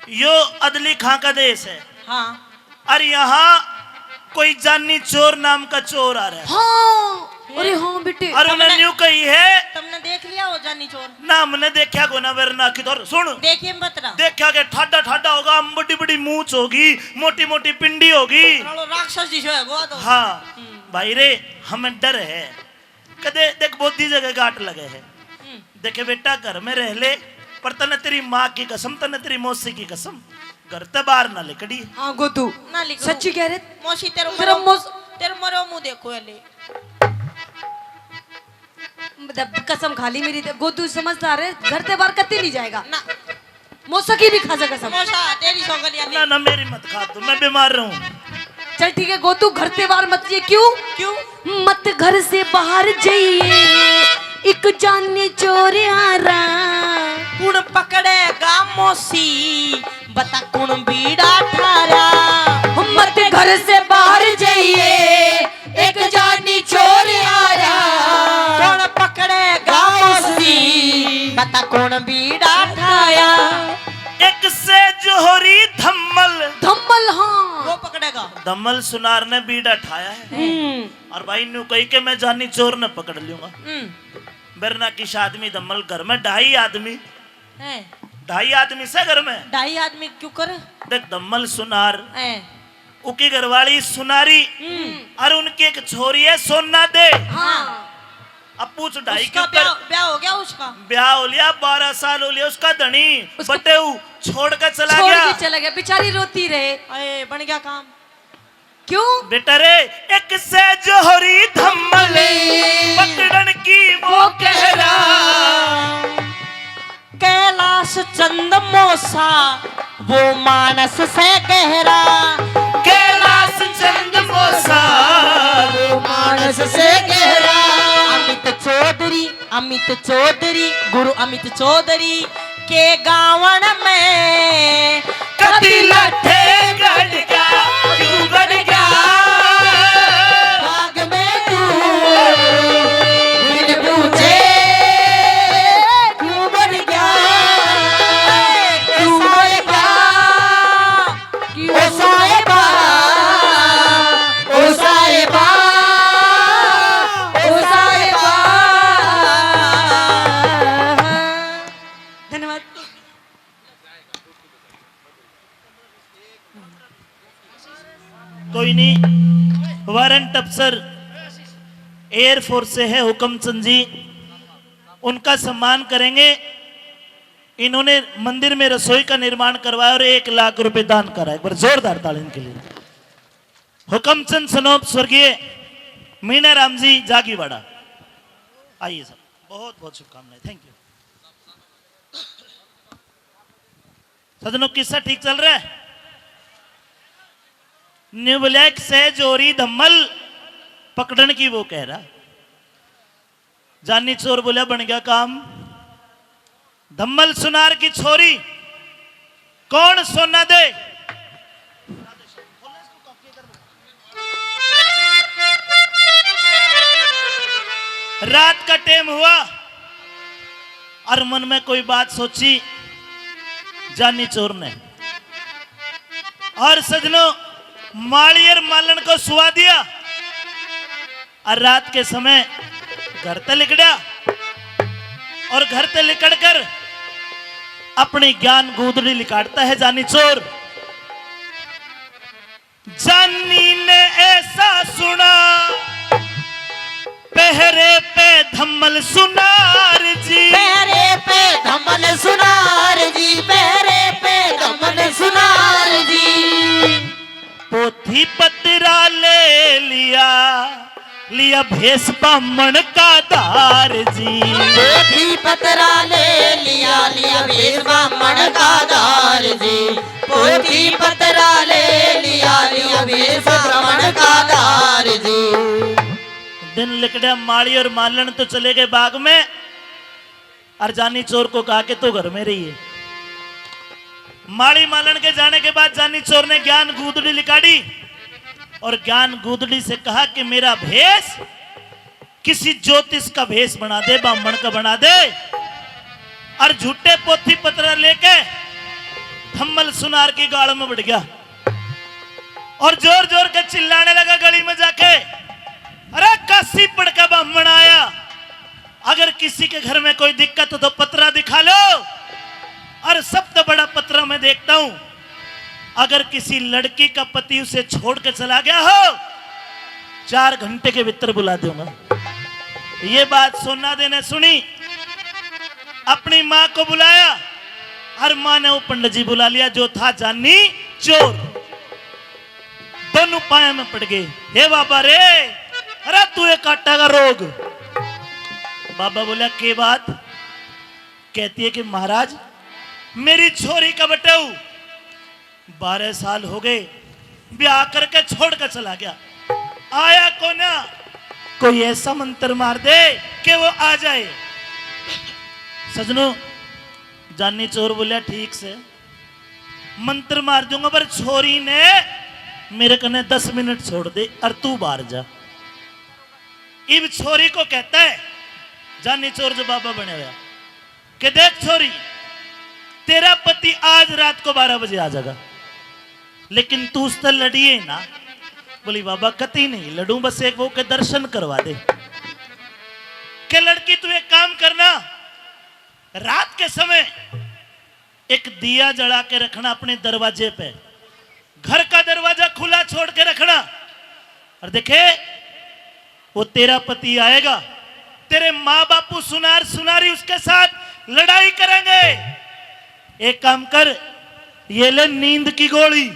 यो अदली खां का देश है। हाँ। और यहाँ कोई जानी चोर नाम का चोर आ रहा है। हाँ, अरे हाँ बेटे। और उन्हें तुमने न्यू कही है। तुमने देख लिया हो जानी चोर? ना, हमने देखा को ना, वरना की तो सुन। देखिए मत रहा। देखा के ठाडा ठाडा होगा, हम बड़ी बड़ी मूछ होगी, मोटी मोटी पिंडी होगी। रालो राक्षस जी जो है वो तो। हाँ। हम्म। भाई रे, हमें डर है। कदे देख, बोधी जगह गांठ लगे है। हम्म। देखे बेटा, घर में रह ले, पर तने तेरी माँ की कसम, तने तेरी मौसी की कसम, घर ते बाहर ना लिकड़ी। हाँ गोदू, ना लिकड़ू। सच्ची कह रहे। मौसी तेरे तेरा मरो, मौस- तेरे मरो मुंह देखो है ले। दब-, कसम खा ली मेरी, गोदू समझदार है, घर ते बाहर कत्ती नहीं जाएगा। ना। मौसा की भी खा जा कसम। मौसा, तेरी सौगन या ना, नहीं। ना, मेरी मत खा तू, मैं बीमार रहूं। चल ठीक है, गोदू घर से बाहर मत जाइए। क्यों? क्यों? मत घर से बाहर जाइए, एक जानी चोर आ रहा। कुण पकड़ेगा मौसी, बता कुण बीड़ा ठारा। मत घर से बाहर जाइए, एक जानी चोर आया। कौन पकड़ेगा मौसी? बता कौन बीड़ा ठाया? एक से जोहरी धम्मल। धम्मल, हाँ। वो पकड़ेगा। धम्मल सुनार ने बीड़ा ठाया है। हम्म। और भाई न्यू कही के मैं जानी चोर ने पकड़ लूंगा। हम्म। बेरना किस आदमी धम्मल घर में ढाई आदमी। हैं। ढाई आदमी से घर में। ढाई आदमी क्यों कर? देख धम्मल सुनार। हैं। उकी घरवाली सुनारी। हम्म। और उनकी एक छोरी है सोना दे। हाँ। अब पूछ ढाई उसका क्यों कर? ब्याह, ब्याह हो गया उसका? ब्याह हो लिया, बारह साल हो लिया उसका धनी। उसको बटेऊ छोड़ के चला छोड़ गया। के चला गया, बेचारी रोती रहे। अरे बन गया काम। क्यों? बेटा रे, एक से जोहरी धम्मल पकड़न की वो कह रहा। कैलाश चंद मौसा वो मानस से गहरा। कैलाश चंद मौसा वो मानस से गहरा। अमित चौधरी, अमित चौधरी, गुरु अमित चौधरी के गावण में कदी लठे गड़ गया, क्यों गड़ गया? बाग में तू बिन पूछे क्यों गड़ गया? क्यों गड़ गया? ओ साहिबा, ओ साहिबा, ओ साहिबा। धन्यवाद। कोई नहीं, वारंट अफसर एयरफोर्स से है हुक्मचंद जी, उनका सम्मान करेंगे। इन्होंने मंदिर में रसोई का निर्माण करवाया और एक लाख रुपए दान करा। एक बार जोरदार ताली इनके लिए। हुक्मचंद सनोप स्वर्गीय मीनाराम जी जागीवाड़ा, आइए सर, बहुत बहुत शुभकामनाएं, थैंक यू। सजनों, किस्सा ठीक चल रहा है? न्यू बोलिया, एक सहज हो रही धम्मल पकड़न की वो कह रहा। जानी चोर बोलिया, बन गया काम। धम्मल सुनार की छोरी, कौन सोना दे? रात का टेम हुआ और मन में कोई बात सोची जानी चोर ने। और सजनों, माली और मालन को सुवा दिया और रात के समय घर ते लिकड़ा और घर ते लिकड़कर अपनी ज्ञान गूदड़ी लिकाड़ता है जानी चोर। जानी ने ऐसा सुना, पहरे पे धम्मल सुनार जी। पहरे पे धम्मल सुनार जी, पहरे पे धम्मल सुनार जी। पोथी पतरा ले लिया, लिया भेष बामण का धार जी। पोथी पतरा ले लिया, लिया भेष बामण का धार जी। पोथी पतरा ले लिया, लिया भेष बामण का धार जी। दिन लिकड़ा, माली और मालन तो चले गए बाग में, और जानी चोर को कहा कि तू घर में रहिए। माली मालन के जाने के बाद जानी चोर ने ज्ञान गूदड़ी लिकाड़ी और ज्ञान गूदड़ी से कहा कि मेरा भेष किसी ज्योतिष का भेष बना दे, बामण का बना दे, और झूठे पोथी पत्र लेके धम्मल सुनार की गाल में बढ़ गया और जोर जोर के चिल्लाने लगा गली में जाके, "अरे काशी पढ़ के बामण आया, अगर किसी के घर में कोई दिक्कत हो तो पतरा दिखा लो।" और सबसे बड़ा पतरा मैं देखता हूं, अगर किसी लड़की का पति उसे छोड़ के चला गया हो, चार घंटे के भीतर बुला दूंगा। ये बात सोना दे ने सुनी, अपनी माँ को बुलाया और माँ ने वो पंडित जी बुला लिया जो था जानी चोर। दोनों पाए में पड़ गए, "हे बाबा रे, अरे तू ये काटा का रोग।" बाबा बोला, "के बात?" कहती है कि महाराज, मेरी छोरी का बटेऊ बारह साल हो गए, ब्याह करके छोड़ कर चला गया, आया कोना। कोई ऐसा मंत्र मार दे कि वो आ जाए। सजनों, जानी चोर बोलिया, "ठीक से मंत्र मार दूंगा, पर छोरी ने मेरे कने दस मिनट छोड़ दे और तू बाहर जा।" इब छोरी को कहता है जानी चोर जो बाबा बने हुआ, कि देख छोरी, तेरा पति आज रात को बारह बजे आ जाएगा, लेकिन तू उससे लड़िए ना। बोली, "बाबा, कतई नहीं लड़ूं, बस एक वो के दर्शन करवा दे।" के लड़की, तू एक काम करना, रात के समय एक दिया जला के रखना अपने दरवाजे पे, घर का दरवाजा खुला छोड़ के रखना। और देखे, वो तेरा पति आएगा, तेरे माँ बापू सुनार सुनारी उसके साथ लड़ाई करेंगे। एक काम कर, ये ले नींद की गोली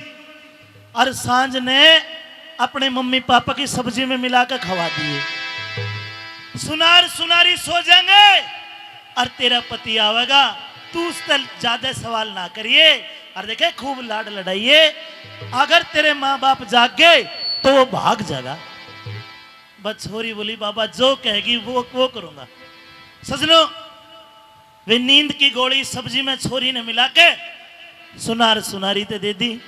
और सांझ ने अपने मम्मी पापा की सब्जी में मिला के खवा दिए। सुनार सुनारी सो जाएंगे और तेरा पति आवेगा, तू उससे ज्यादा सवाल ना करिए। और देखे, खूब लाड लड़ाइए, अगर तेरे माँ बाप जाग गए तो वो भाग जाएगा। बस छोरी बोली, "बाबा जो कहेगी वो, वो करूंगा।" सजनों, वे नींद की गोली सब्जी में छोरी ने मिला के सुनार सुनारी ते दे दी।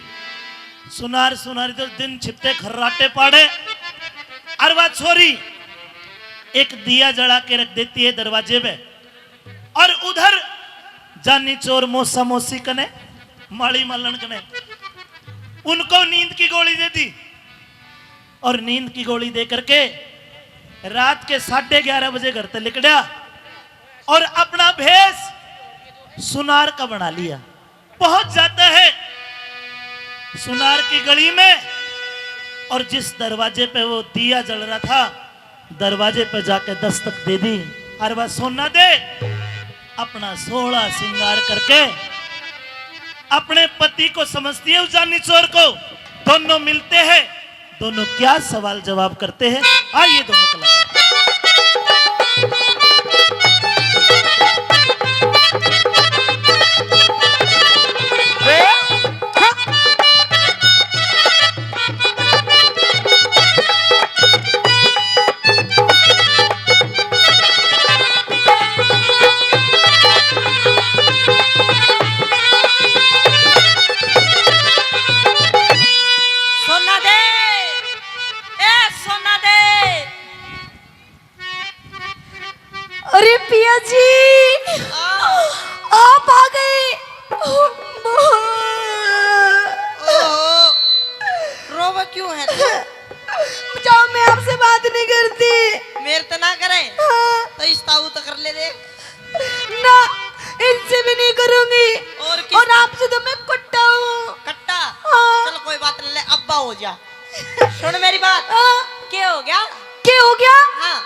सुनार सुनारी तो दिन छिपते खर्राटे पाड़े। और वह छोरी एक दिया जला के रख देती है दरवाजे पे। और उधर जानी चोर मौसा मौसी कने, माली मालन कने, उनको नींद की गोली दे दी। और नींद की गोली दे करके रात के साढ़े ग्यारह बजे घर ते लिकड़ा और अपना भेष सुनार का बना लिया। पहुंच जाता है सुनार की गली में और जिस दरवाजे पे वो दिया जल रहा था, दरवाजे पे जाके दस्तक दे दी। और वह सोना दे अपना सोहला श्रृंगार करके अपने पति को समझती है, उस जानी चोर को। दोनों मिलते हैं, दोनों क्या सवाल जवाब करते हैं, आइए दोनों कलाकार। पिया जी, आ। आप आ गए। ओहो, रोवे क्यों है तू? जाओ, मैं आपसे बात नहीं करती। मेरे तो ना करे। हाँ। तो इस ताऊ तो कर ले देख। ना, इनसे भी नहीं करूंगी। और किस और आपसे तो मैं कट्टा हूँ। कट्टा? हाँ। चल, कोई बात नहीं, ले अब्बा हो जा। सुन मेरी बात। हाँ। क्या हो गया? क्या हो गया? हाँ।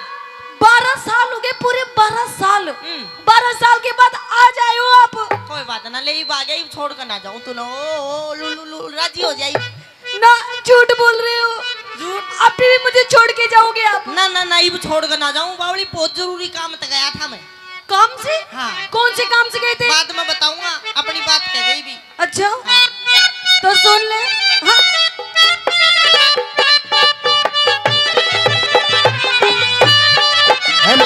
बारह साल हो गए, पूरे बारह साल। हम्म। बारह साल के बाद आ जाए हो आप। कोई बात ना, ले इब आ गया, इब छोड़ कर ना जाऊं तू ना। ओ, ओ, लू, लू, लू, राजी हो जाए। ना, झूठ बोल रहे हो। झूठ? अभी भी मुझे छोड़ के जाओगे आप? ना, ना, ना, इब छोड़ कर ना जाऊं बावली, बहुत जरूरी काम तक गया था मैं। काम से? हाँ। कौन से काम से गए थे? बाद में बताऊंगा, अपनी बात कह गई भी। अच्छा। हाँ। तो सुन ले। हाँ। हेलो।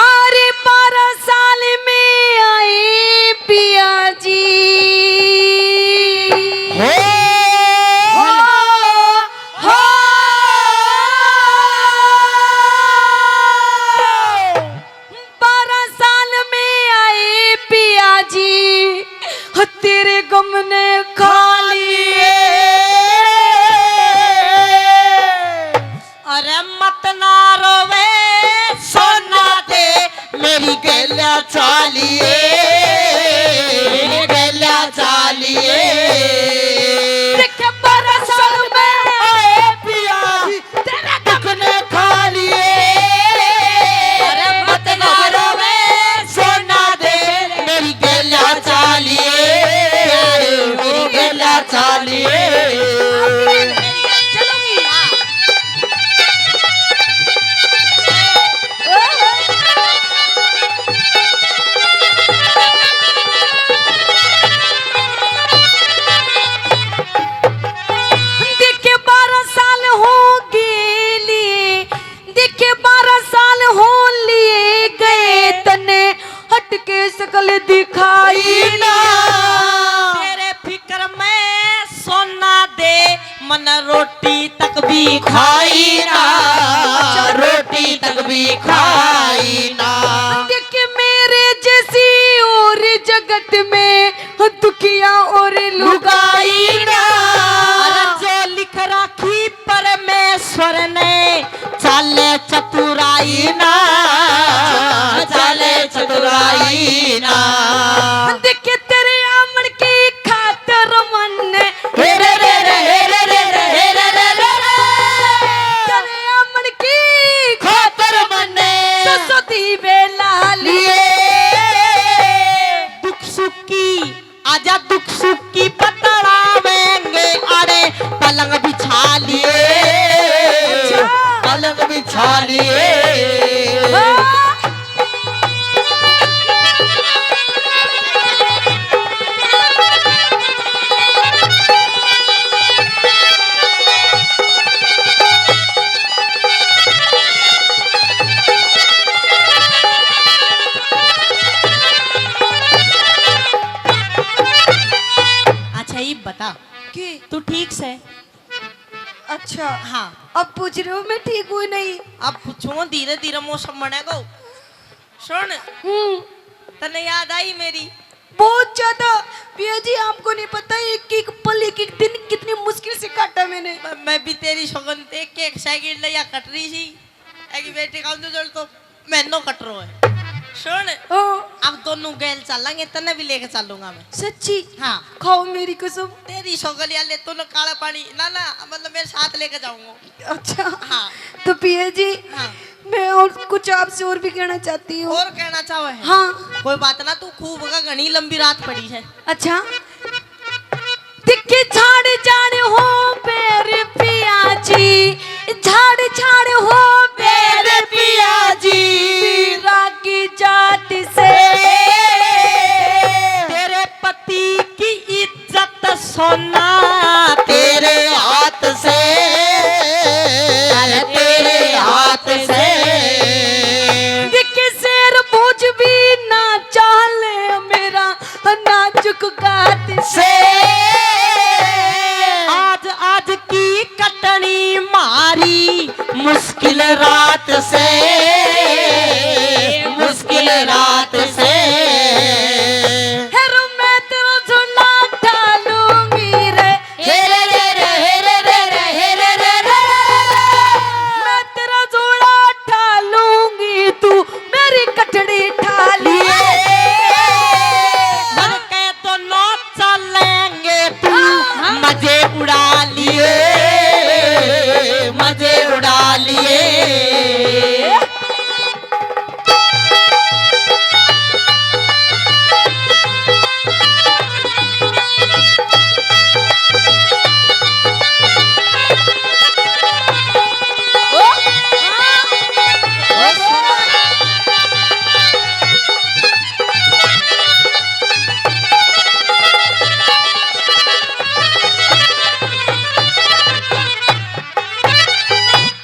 अरे बारह साल में आए पिया जी। हो। हो, हो। बारह साल में आए पिया जी, हो तेरे गम ने खा लिए। अरे मत ना रोवे सोना दे, मेरी गैल्या चालिए, मेरी गैल्या चालिए। देखे बारह साल में आए पिया, तेरा दुख ने खा लिए। अरे मत ना रोवे सोना दे, मेरी गैल्या चालिए, मेरी गैल्या चालिए। देखे बारह साल हो गए लिए, देखे बारह साल हो लिए गए तने, हट के शकल दिखाई ना। तेरे फिक्र में सोना दे, मन रोटी तक भी खाई ना, रोटी तक भी खाई ना। देख मेरे जैसी और जगत में दुखिया और लुगाई ना। अरे जो लिख राखी परमेश्वर ने, चाले चतुराई ना, चाले चतुराई ना। देखे तेरे आमण की खातर मन, हे रे रे रे, हे रे रे रे, हे रे रे रे रे। तेरे आमण की खातर मन, तो सो दीवे ला लिए। दुख सुख की आजा, दुख सुख की बतलावेंगे, अरे पलंग बिछा लिए, अच्छा। पलंग बिछा लिए। हाँ। अच्छा, ये बता, के? तू ठीक से? अच्छा। हाँ। अब पूछ रहे हो मैं ठीक हूँ नहीं? अब पूछूंगा, धीरे धीरे मौसम बनेगा। सुन। हम्म। तन्ने याद आई मेरी? बहुत ज्यादा। पिया जी, आपको नहीं पता, एक एक पल, एक एक दिन कितनी मुश्किल से काटा मैंने। मैं, मैं भी तेरी सौगंध, एक एक सेकंड लिया कट रही थी। एक बेटी का तो जल तो महीनों कट रहो है। सुन, ओ। अब दोनों गैल चलेंगे, तन्ने भी लेके चलूंगा मैं। सच्ची? हाँ। खाओ मेरी कसम। तेरी सौगलिया ले, तूने काला पानी, ना, ना, मतलब मेरे साथ लेके जाऊंगा। अच्छा। हाँ। तो पिया जी, हाँ। मैं और कुछ आपसे और भी कहना चाहती हूँ। और कहना चाहो है? हाँ। कोई बात ना, तू खूब का, घनी लंबी रात पड़ी है। अच्छा। दिखे झाड़ झाड़ हो बेर पिया जी, झाड़ झाड़ हो बेर पिया जी, रागी जात से। तेरे पति की इज्जत सोना तेरे हाथ से, अरे तेरे हाथ से। दिखे से, मुश्किल रात से। हेर मैं तेरा झोला ठालूंगी रे, हेरे रे रे, हेरे रे रे, हेरे रे रे। मैं तेरा झोला ठालूंगी, तू मेरी कटड़ी ठालिए। घर के दोनों चलेंगे, तू हाँ। मजे उड़ा लिए, मजे उड़ा लिए।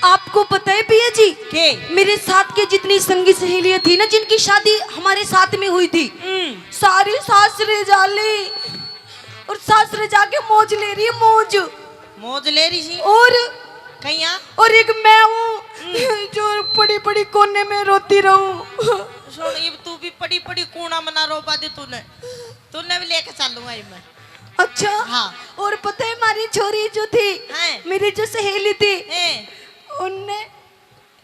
आपको पता है पिया जी, के? मेरे साथ के जितनी संगी सहेलियां थी ना, जिनकी शादी हमारे साथ में हुई थी, हम्म। सारी सासरे जा ली और सासरे जाके मौज ले रही है, मौज। मौज ले रही सी? और कहीं? और एक मैं हूँ हम्म। जो पड़ी पड़ी कोने में रोती रहूं। सुन, इब तू भी पड़ी पड़ी कोना मना रो, बादे तूने, तूने भी लेके चलूंगा इब मैं। अच्छा। हाँ। और पता है, हमारी छोरी जो थी, हैं। मेरी जो सहेली थी, हैं। उनने,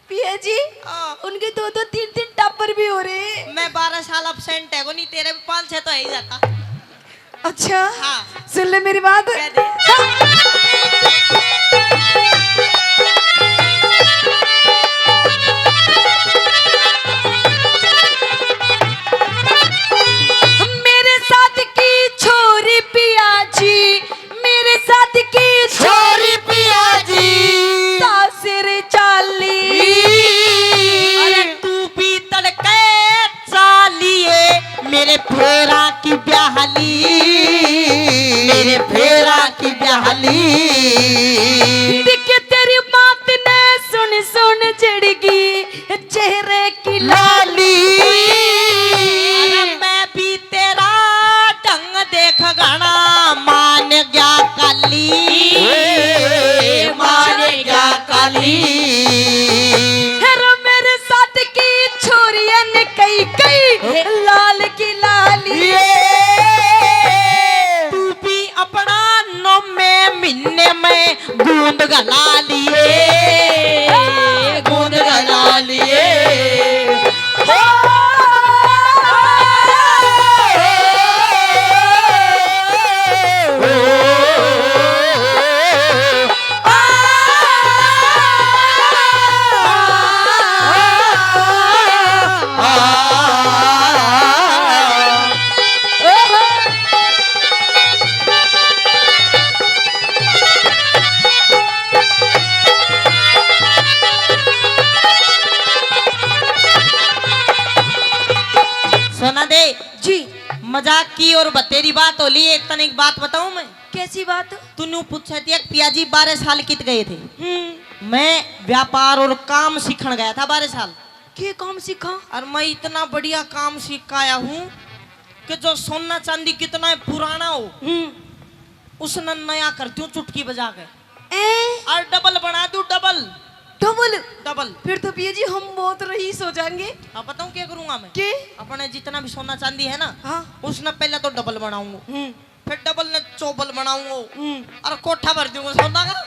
पिया जी, हाँ। उनके दो दो तीन तीन टापर भी हो रहे हैं। मैं बारह साल एब्सेंट है को नहीं, तेरे भी पाँच छह तो है ही जाता। अच्छा। हाँ। सुन ले मेरी बात। कह दे। मेरे साथ की छोरी पिया जी, मेरे साथ की छोरी पिया जी, सासरे चाली। अरे तू भी तड़के चालिए, मेरे फेरा की ब्याहली, मेरे फेरा की ब्याहली। दिखे तेरी बात ने सुन सुन चढ़गी चेहरे की लाली। अरे मैं भी तेरा ढंग देख घना मान गया काली, मान गया काली। फिर मेरे साथ की छोरियन कई कई लाल की लाली। ये तू भी अपना नौमे महीने में गूंद घला लिए, गूंद घला लिए। हो। सोना दे जी। मजाक की और बतेरी बात हो ली। एक तने एक बात बताऊं मैं? कैसी बात? तूने पूछा थी, एक पिया जी बारह साल कित गए थे? हम्म। मैं व्यापार और काम सीखण गया था बारह साल। के काम सीखा? और मैं इतना बढ़िया काम सीख के आया हूँ कि जो सोना चांदी कितना ही पुराना हो, हम्म। उसने नया कर दूं चुटकी बजा के। ए? और डबल बना दूं, डबल। डबल? डबल। फिर तो पिया जी हम बहुत रईस हो जाएंगे। अब बताऊं क्या करूंगा मैं? के? अपने जितना भी सोना चांदी है ना, हाँ। उसने पहले तो डबल बनाऊंगा। हम्म। फिर डबल ने चौबल बनाऊंगा। हम्म। और कोठा भर दूंगा सोना का।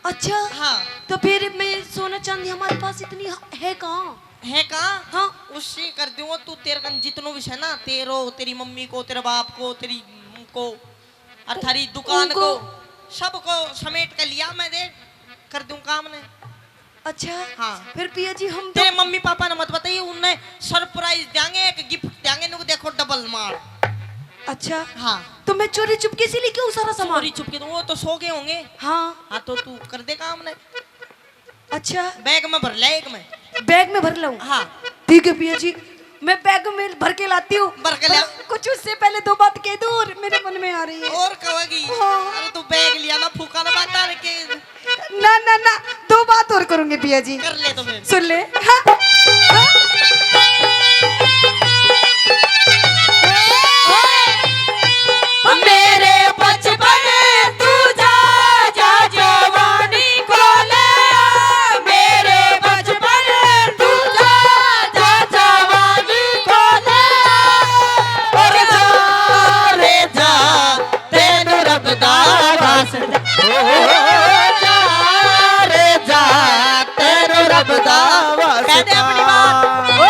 अच्छा। हाँ। तो फिर मैं सोना चांदी हमारे पास इतनी ह-, है कहाँ? है कहाँ? हाँ। उससे कर दूंगा तू, तेरे कन जितनो भी है ना, तेरो, तेरी मम्मी को, तेरे बाप को, तेरी को, और थारी दुकान उनको को, सबको समेट के लिया मैं, दे कर दूं काम ने। अच्छा। हाँ। फिर पिया जी हम तो तेरे मम्मी पापा ने मत बताइए, उन्हें सरप्राइज देंगे, एक गिफ्ट देंगे, इनको देखो डबल माल। अच्छा। हाँ। तो मैं चोरी चुपके से लेके आऊँ सारा सामान? चोरी चुपके तो वो तो सो गए होंगे। हाँ। हाँ तो तू कर दे काम ने। अच्छा। बैग में भर ले एक में। बैग में भर लाऊं? हाँ। ठीक है पिया जी, मैं बैग में भर के लाती हूँ। भर के ला। पर कुछ उससे पहले दो बात कह दूँ और मेरे मन में आ रही है। और कहोगी? हाँ। अरे तू बैग लिया ना, फूका ना बात आ रही। ना ना ना, दो बात और करूंगी पिया जी। कर ले तो फिर। सुन ले। हाँ। हाँ। मेरे बचपन तू जा, जा जवानी को ले आ। मेरे बचपन दे अपनी बात। ओ!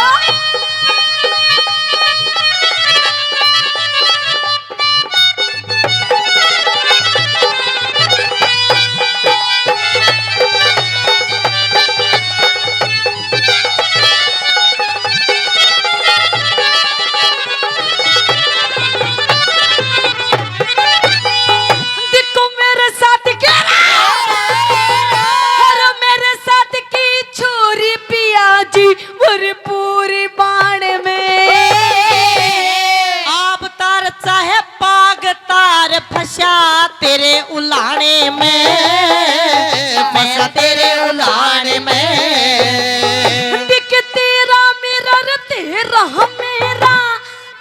देखो मेरे साथ क्या, अरे मेरे साथ की छोरी पिया जी भरपूरी बाण में। आप तार चाहे पाग तार फंसा तेरे उलाने में, फंसा तेरे उलाने में। दिख तेरा मेरा रे तेरा मेरा,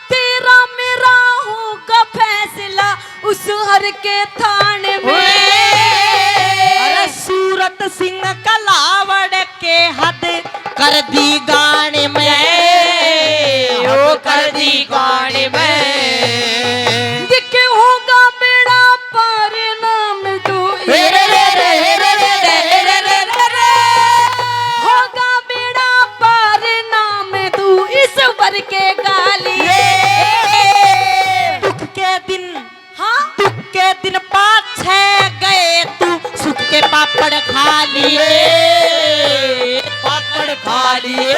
तेरा मेरा होगा फैसला उस हर के थाने में। अरे सूरत सिंह कलावड़ के हद कर दी गाने में, ओ कर दी गाने में। दिखे होगा बेड़ा पार नाम दो। रे रे रे रे रे रे रे रे रे रे। होगा बेड़ा पार नाम दू ईश्वर के गालिए। दुख के दिन, हाँ? दुख के दिन पाछे गए तू, सुख के पापड़ खा लिए। पापड़ खा लिए।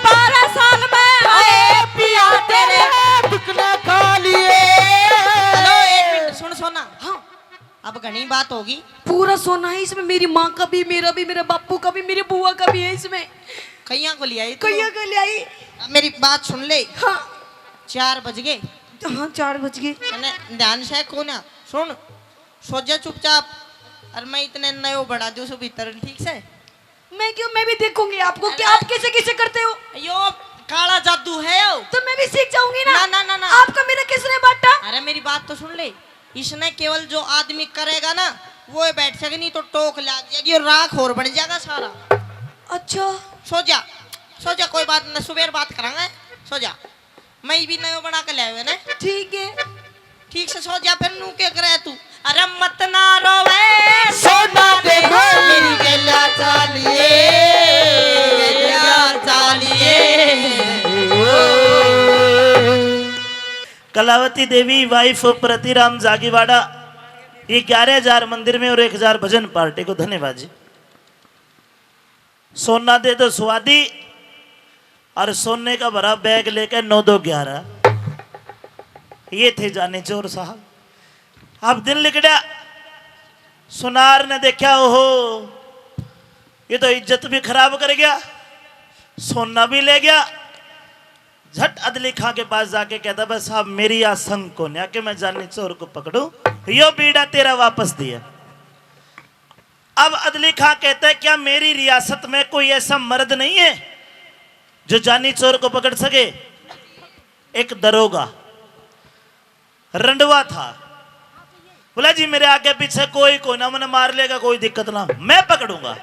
बारह साल में आए पिया तेरे दुख ने खा लिए। हेलो, एक मिनट सुन सोना। हाँ। अब घणी बात होगी। पूरा सोना है इसमें, मेरी माँ का भी, मेरा भी, मेरे बापू का भी, मेरी बुआ का भी है इसमें। कईया को ले आई तू? कईया को ले आई। अब मेरी बात सुन ले। हाँ। चार बज गए। हाँ, चार बज गए। मैंने ध्यान से को ना सुन, सो जा चुपचाप। और मैं इतने नयो बना दूँ सु भीतर, ठीक से? मैं क्यों, मैं भी देखूंगी आपको कि अरे। आप कैसे कैसे करते हो। यो काला जादू है यो। तो मैं भी सीख जाऊंगी ना। ना, ना, ना, ना। आपका मेरा किसने बांटा? अरे मेरी बात तो सुन ले, इसने केवल जो आदमी करेगा ना, वो ही बैठ सके, नहीं तो टोक लाग जाएगी और राख और बन जाएगा सारा। अच्छा। सो जा, सो जा, कोई बात ना, सुबह बात करांगे। सो जा, मैं भी नयो बना के ले आवे ना। ठीक है। ठीक से सो जा, फिर नू के करे तू? अरे मत ना रोवे, सोना दे मेरी गला चालिए, गला चालिए। कलावती देवी, wife of प्रतिराम जागीवाड़ा, ये ग्यारह हजार मंदिर में और एक हजार भजन पार्टी को धन्यवाद जी। सोना दे दो स्वादी, और सोने का भरा बैग लेके नौ दो ग्यारह। ये थे जानी चोर साहब। अब दिन लिकड़ा, सुनार ने देखा, ओहो, ये तो इज्जत भी खराब कर गया, सोना भी ले गया। झट अदली खां के पास जाके कहता, बस साहब, मेरी आशंक को न्या कि मैं जानी चोर को पकड़ूं, यो बीड़ा तेरा वापस दिया। अब अदली खां कहता है, क्या मेरी रियासत में कोई ऐसा मर्द नहीं है जो जानी चोर को पकड़ सके? एक दरोगा रंडवा था, बोला, जी, मेरे आगे पीछे कोई कोई ना, मैंने मार लेगा, कोई दिक्कत ना, मैं पकड़ूंगा।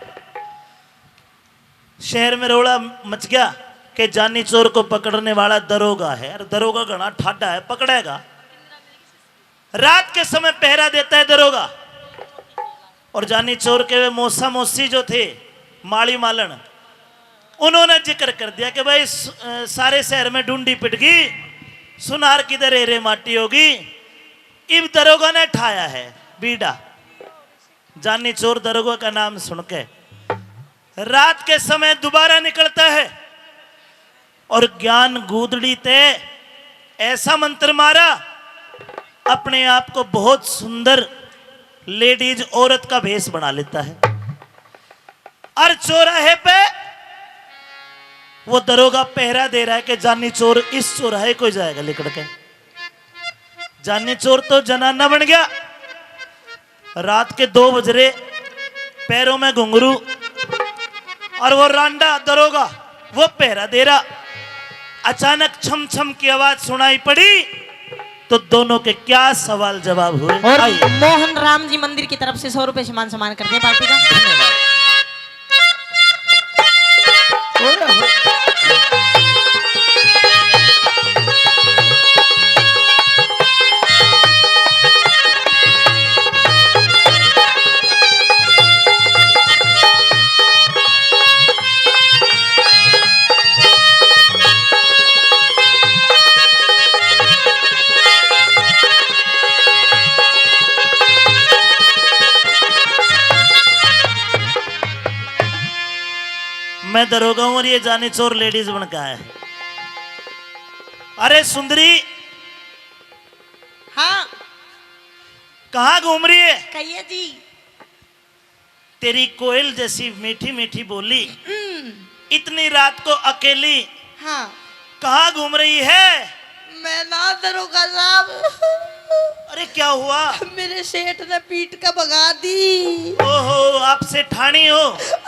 शहर में रोला मच गया कि जानी चोर को पकड़ने वाला दरोगा है। अरे, दरोगा घना ठाडा है, पकड़ेगा। रात के समय पहरा देता है दरोगा। और जानी चोर के वे मौसा मौसी जो थे, माली मालन, उन्होंने जिक्र कर दिया कि भाई, स-, अ, सारे शहर में डूंडी पिट गई, सुनार किधर है रे, माटी होगी। इब दरोगा ने ठाया है बीड़ा। जानी चोर दरोगा का नाम सुन के रात के समय दोबारा निकलता है और ज्ञान गूदड़ी ते ऐसा मंत्र मारा, अपने आप को बहुत सुंदर लेडीज, औरत का भेष बना लेता है। और चौराहे पे वो दरोगा पहरा दे रहा है कि जानी चोर इस चौराहे को जाएगा लिकड़ के। जानी चोर तो जनाना बन गया। रात के दो बज रहे, पैरों में घुंघरू, और वो रांडा दरोगा, वो पहरा दे रहा। अचानक छम छम की आवाज सुनाई पड़ी, तो दोनों के क्या सवाल जवाब हुए। और आइए। मोहन राम जी मंदिर की तरफ से सौ रुपए से मान सम्मान करते हैं पार्टी का। धन्यवाद। मैं दरोगा हूँ और ये जानी चोर लेडीज बन के आया है। अरे सुंदरी, हाँ। कहाँ घूम रही है? कहिए जी। तेरी कोयल जैसी मीठी मीठी बोली, हम्म। इतनी रात को अकेली हाँ। कहाँ घूम रही है? मैं ना दरोगा साहब। अरे क्या हुआ? मेरे सेठ ने पीट के भगा दी। ओहो, आप सेठानी हो?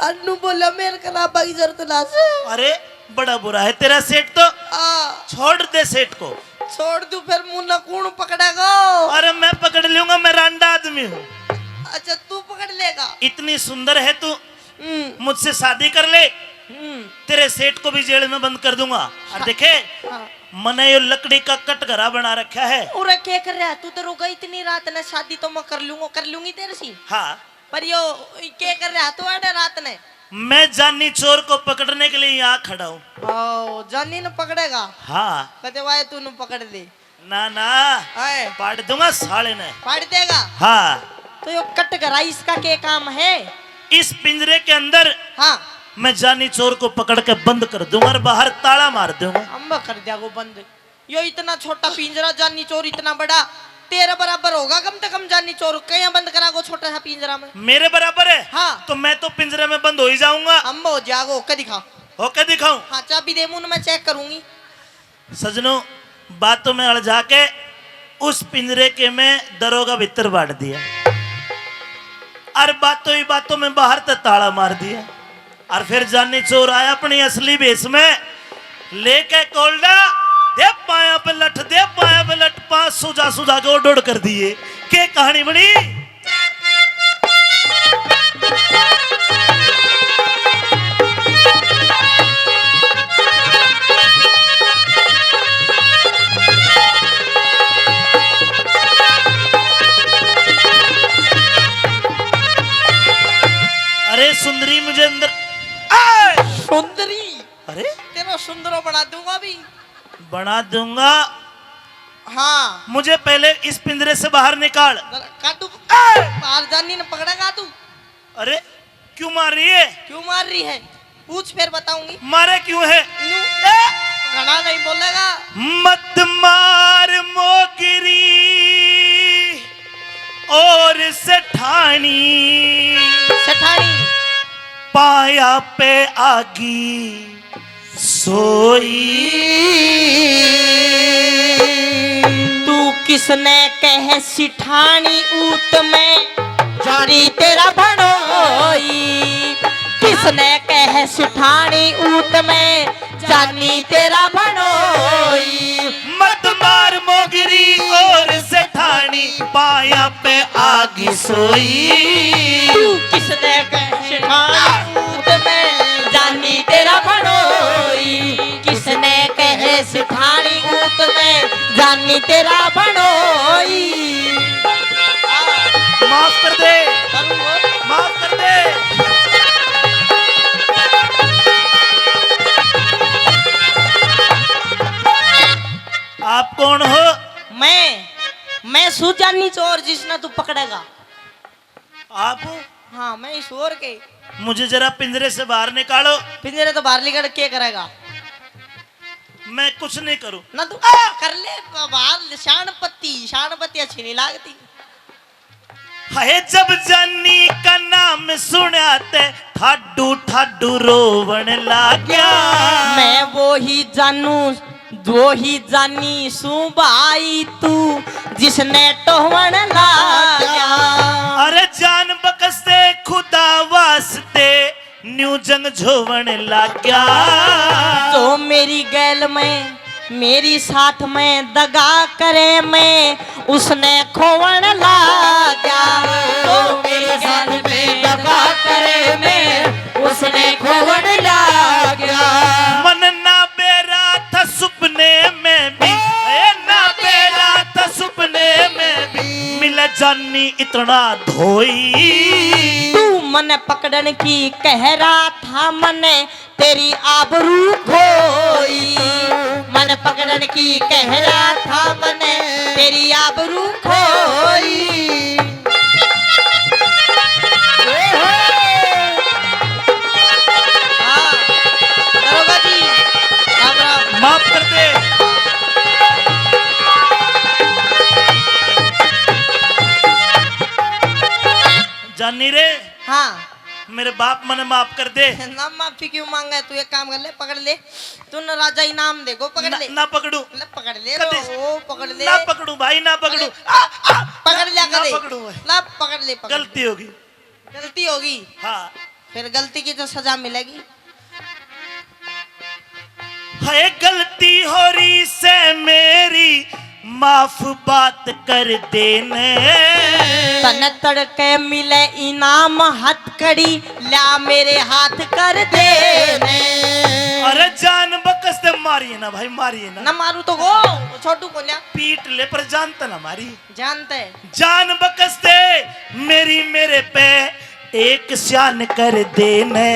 अन्नू बोला मेरे खराबा की जरूरत ना से। अरे बड़ा बुरा है तेरा सेठ तो। हाँ। छोड़ दे सेठ को। छोड़ दूं फिर मुन्ना कौन पकड़ेगा? अरे मैं पकड़ लूंगा, मैं रांडा आदमी हूँ। अच्छा तू पकड़ लेगा? इतनी सुंदर है तू, हम्म। मुझसे शादी कर ले, हम्म। तेरे सेठ को भी जेल में बंद कर दूंगा। और हाँ। देखे, हाँ। मने यो लकड़ी का कटघरा बना रखा है। उरे के कर रहा तू? दरोगा इतनी रात ने शादी तो मैं कर लूंगा, कर लूंगी तेरे से। हाँ। पर यो के कर रहा तू आड़े रात ने? मैं जानी चोर को पकड़ने के लिए यहाँ खड़ा हूँ। ओ, जानी ने पकड़ेगा? हाँ। कदे वाए तू ने पकड़ ले। ना ना, आए। पाड़ दूंगा साले ने। पाड़ देगा? हाँ। तो यो कटघरा इसका के काम है? इस पिंजरे के अंदर हाँ। मैं जानी चोर को पकड़ के बंद कर दूंगा और बाहर ताला मार दूंगा। अम्बा कर दिया वो बंद। यो इतना छोटा पिंजरा, जानी चोर इतना बड़ा, तेरे बराबर होगा कम से कम जानी चोर। कहीं बंद करा को छोटा सा पिंजरा में। मेरे बराबर है? हाँ। तो मैं तो पिंजरे में बंद हो ही जाऊंगा। अम्बा हो जागो, होके दिखा। होके दिखाऊं? हाँ, चाबी दे मुंह, मैं चेक करूंगी। सजनों, बातों में अलझा के उस पिंजरे के में दरोगा भीतर बांट दिया और बातों ही बातों में बाहर तक ताला मार दिया। और फिर जानी चोर आया अपनी असली भेष में, लेके कोल्डा, दे पाया पे लठ, दे पाया पे लठ, पांच सुझा सुझा के उड़ उड़ कर दिए। के कहानी बनी? अरे सुंदरी, मुझे अंदर, आए! सुंदरी, अरे तेरा सुंदरो बना दूंगा भी। बना दूंगा। हाँ। मुझे पहले इस पिंजरे से बाहर निकाल। जरा काटू, ए! बाहर जानी न पकड़ेगा तू। अरे क्यों मार रही है? क्यों मार रही है? पूछ, फिर बताऊंगी। मारे क्यों है? नू, ए! घना नहीं बोलेगा। मत मार मोगरी और सेठानी। सेठानी। पाया पे आगी सोई। तू किसने कह सिठानी ऊत में जानी तेरा भणोई, किसने कह सिठानी ऊत में जानी तेरा भणोई। मत मार मोगरी और सेठानी, पाया पे आग सोई। तू किसने कह सिठानी ऊत में जानी तेरा भणोई, किसने कह सिठानी ऊत में जानी तेरा भणोई। माफ कर दे, माफ कर दे। आप कौन हो? मैं, मैं सूं जानी चोर जिसने तू पकड़ेगा। आप? हाँ, मैं ईश्वर के। मुझे जरा पिंजरे से बाहर निकालो। पिंजरे तो बाहर निकाल के करेगा? मैं कुछ नहीं करूं। ना तू कर ले बाहर, शानपत्ती, शानपत्ती अच्छी नहीं लगती। हाय, जब जानी का नाम सुना ते ठाडू ठाडू रोवण लाग्या। मैं वो ही जानू, वो ही जानी सूं भाई तू, जिसने टोहवण लाग्या। अरे जान बकस दे खुदा वास्ते, न्यू जंग झोवण लाग्या। जो मेरी गैल में, मेरी साथ में दगा करे में, उसने खोवण लाग्या। जो मेरी गैल में दगा करे में, उसने खोवण लाग्या। मन ना बेरा था सुपने में भी, ए ना बेरा था सुपने में भी, मिला जानी इतना धोई। तू मन पकड़न की कह रहा था, मने तेरी आबरू खोई। मन पकड़न की कह रहा था, मने तेरी आबरू खोई। ओहो। हाँ। जानी रे, हाँ। मेरे बाप, मने माफ कर दे। ना, माफी क्यों मांगे? तू एक काम कर ले, पकड़ ले। तू न राजा इनाम देगो, पकड़ ना, ले। ना पकड़ू। ले, पकड़ ले कदे। रो, ओ, पकड़ ले। ना पकड़ू भाई, ना पकड़ू। पकड़, आ, आ, पकड़ लिया ना कदे। पकड़ू भाई। ना, पकड़ ले, पकड़ ले। गलती होगी। गलती होगी? हाँ। फिर गलती की तो सजा मिलेगी। है गलती हो रही से मेरी, माफ बात कर देने। तने तड़के मिले इनाम हथकड़ी, ल्या मेरे हाथ कर देने। अरे जान बकस दे, मारिए ना भाई, मारिए ना। ना मारू तो को, छोटू को ल्या। पीट ले पर जान तो ना मारी। जानते। जान बकस दे मेरी, मेरे पे एक शान कर देने।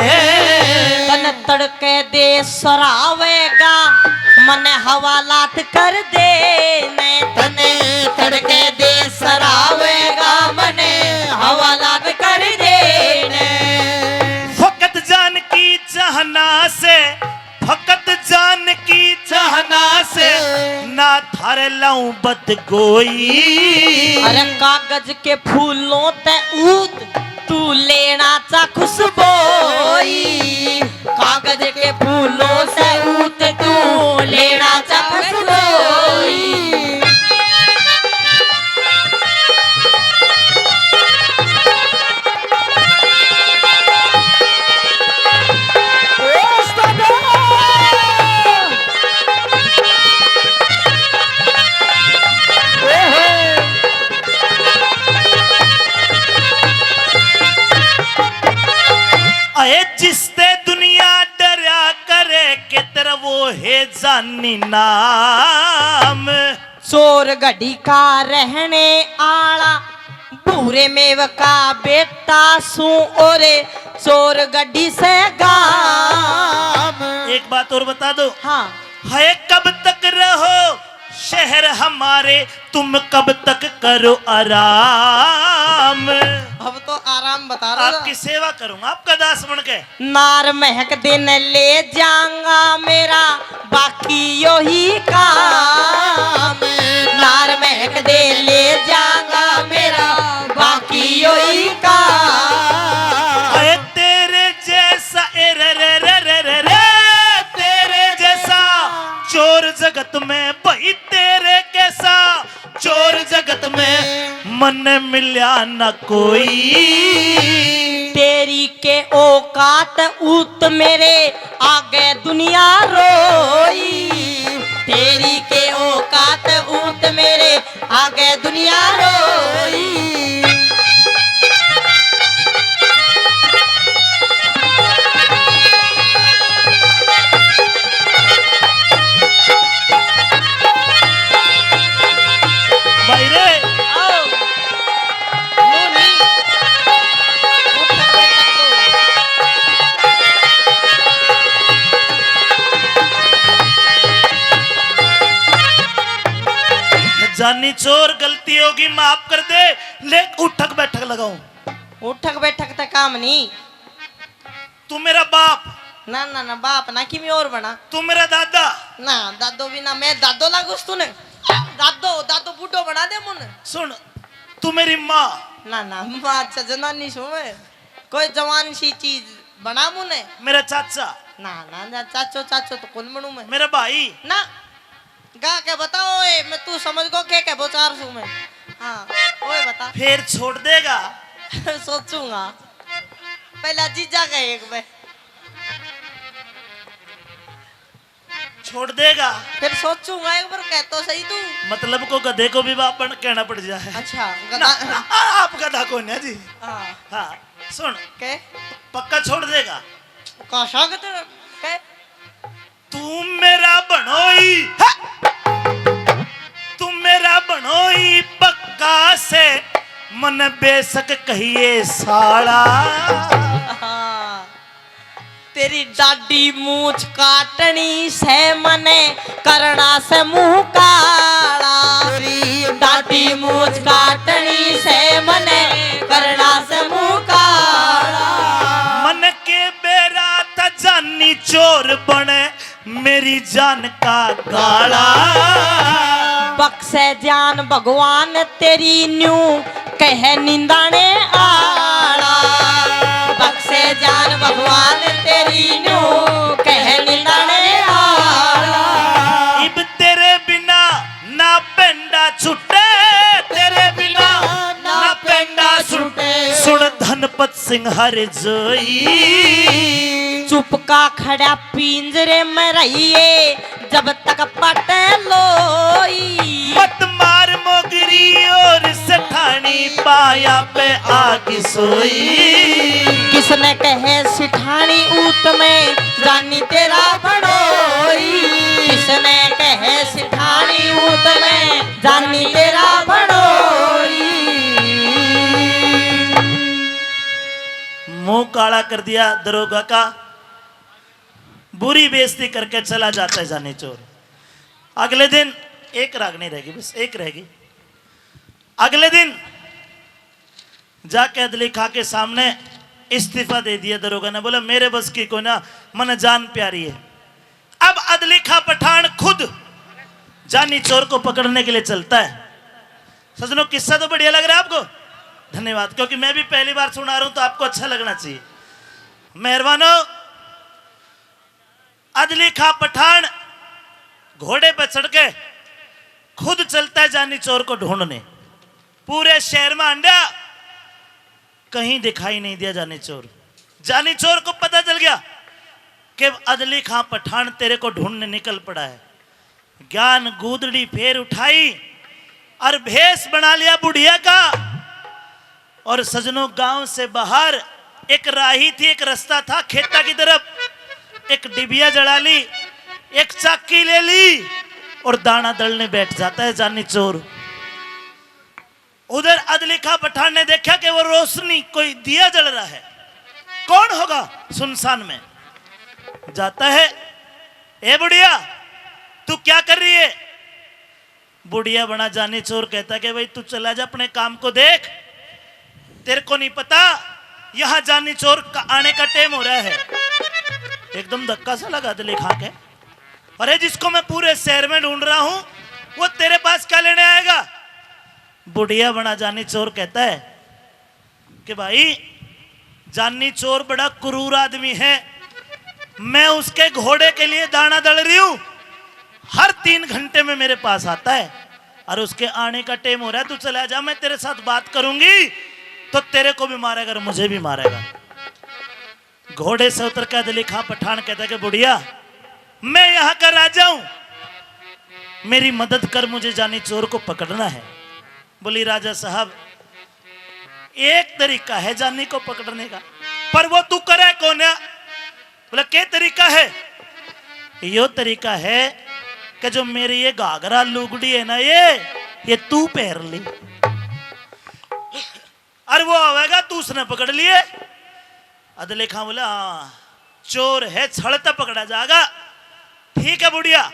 तन तड़के दे सरावेगा, मने हवालात कर देने। तने तड़के दे सरावेगा, मने हवालात कर देने। फकत जान की चाहना से, फकत जान की चाहना से, ना थारे लाऊं बदगोई। अरे कागज के फूलों ते ऊत तू लेना चा खुशबोई, कागज के फूलों से ऊत तू लेना चा खुशबोई। अरे जिसते दुनिया डरया करे, के तेरा वो है जानी नाम। चोर घड़ी का रहने आला, भूरे मेव का बेटा सूं, ओरे चोर घड़ी से गाम। एक बात और बता दो। हाँ। है कब तक रहो शहर हमारे, तुम कब तक करो आराम। अब तो आराम बता रहा। आपकी सेवा करूंगा, आपका दास बन के। नार महक दिन ले जाऊंगा मेरा, बाकी यो ही काम। नार महक दे ले जाऊंगा मेरा, बाकी यो ही काम। अरे तेरे जैसा, ए रे रे रे रे रे रे, तेरे जैसा चोर जगत में भाई, तेरे कैसा चोर जगत में मन मिल्या ना कोई। तेरी के औकात ऊत मेरे, आगे दुनिया रोई। तेरी के औकात ऊत मेरे, आगे दुनिया रोई। भाई रे। आओ। लो नी। उठक बैठक दो। जानी चोर, गलती होगी, माफ कर दे। ले उठक बैठक लगाऊं। उठक बैठक ते काम नहीं। तू मेरा बाप। ना, ना, ना, बाप ना, किमी और बना। तू मेरा दादा। ना, दादो भी ना, मैं दादो लागूस तूने। दादो, दादो बूढ़ो बना दे मुने। सुन, तू मेरी माँ। ना, ना, माँ अच्छा जनानी सू मैं। कोई जवान सी चीज बना मुने। मेरा चाचा। ना, ना, ना, चाचो, चाचो तो कौन बनू मैं। मेरा भाई। ना। गा के बता, ओए, मैं तू समझ गो के के बोचार सू मैं। हाँ, ओए बता। फिर छोड़ देगा? सोचूंगा। पहला जीजा का एक बार। छोड़ देगा? फिर सोचूंगा एक बार, कह तो सही तू। मतलब को गधे को भी बाप बन कहना पड़ जाए। अच्छा, ना, गधा। ना, आ, आप गधा कौन है जी? हाँ। हाँ, सुन। के? पक्का छोड़ देगा? का सागत के? तू मेरा बनोई, हा! तू मेरा बनोई पक्का से, मन बेशक कहिए साला। हाँ। तेरी दाढ़ी मूछ काटनी से मने, करना से मुंह काला। तेरी दाढ़ी मूछ काटनी से मने, करना से मुंह काला। मन के बेरा त जानी चोर बने, मेरी जान का गाला। बख्शे जान भगवान तेरी न्यू कह निंदाने आला। भगवान तेरी न्यू कहनी ताने हारा। इब तेरे बिना ना पेंडा छुटे, तेरे बिना ना पेंडा छुटे। सुन धनपत सिंह हर जोई। चुप का खड़ा पिंजरे में रहिए, जब तक पटे लोई। मत मार मोगरी और सेठानी, पाया पे आग सोई। किसने कहे सिठानी ऊत में, जानी तेरा भड़ोई। किसने कहे सिठानी ऊत में, जानी तेरा भड़ोई। मुंह काला कर दिया दरोगा का, बुरी बेइज्जती करके चला जाता है जानी चोर। अगले दिन एक रागनी रहेगी, बस एक रहेगी। अगले दिन जाके अदली खां के सामने इस्तीफा दे दिया दरोगा ने, बोला, "मेरे बस की कोई ना, मने जान प्यारी है।" अब अदली खां पठान खुद जानी चोर को पकड़ने के लिए चलता है। सजनों, किस्सा तो बढ़िया लग रहा है आपको? धन्यवाद, क्योंकि मैं भी पहली बार सुना रहा हूं तो आपको अच्छा लगना चाहिए। मेहरबानो, अदली खां पठान घोड़े पर चढ़ के खुद चलता है जानी चोर को ढूंढने। पूरे शहर में हांड्या, कहीं दिखाई नहीं दिया जानी चोर। जानी चोर को पता चल गया कि अदली खां पठान तेरे को ढूंढने निकल पड़ा है। ज्ञान गूदड़ी फेर उठाई और भेष बना लिया बुढ़िया का। और सजनों, गांव से बाहर एक राही थी, एक रास्ता था खेता की तरफ। एक डिबिया जला ली, एक चाकी ले ली और दाना दलने बैठ जाता है जानी चोर। उधर अदली खां पठान ने देखा कि वो रोशनी, कोई दिया जल रहा है, कौन होगा सुनसान में? जाता है, "ए बुढ़िया, तू क्या कर रही है?" बुढ़िया बना जानी चोर कहता कि, "भाई, तू चला जा, अपने काम को देख, तेरे को नहीं पता यहाँ जानी चोर का आने का टाइम हो रहा है।" एकदम धक्का सा लगा अदली खां के, "अरे, जिसको मैं पूरे शहर में ढूंढ रहा हूँ, वो तेरे पास क्या लेने आएगा?" बुढ़िया बना जानी चोर कहता है कि, "भाई, जानी चोर बड़ा क्रूर आदमी है, मैं उसके घोड़े के लिए दाना दल रही हूँ, हर तीन घंटे में मेरे पास आता है और उसके आने का टाइम हो रहा है, तू चला जा, मैं तेरे साथ बात करूंगी तो तेरे को भी मारेगा और मुझे भी मारेगा।" घोड़े से उतर के अदली खां पठान कहता है कि, "बुढ़िया, मैं यहाँ का राजा हूँ, मेरी मदद कर, मुझे जानी चोर को पकड़ना है।" बोली, "राजा साहब, एक तरीका है जानी को पकड़ने का, पर वो तू करे कौन है?" बोला, "के तरीका है?" "यो तरीका है कि जो मेरी ये घाघरा लुगड़ी है ना, ये ये तू पहर ले, और वो आवेगा, तू उसने पकड़ लिए।" अदली खां बोला, "हाँ, चोर है, छल तै पकड़ा जाएगा। ठीक है बुढ़िया,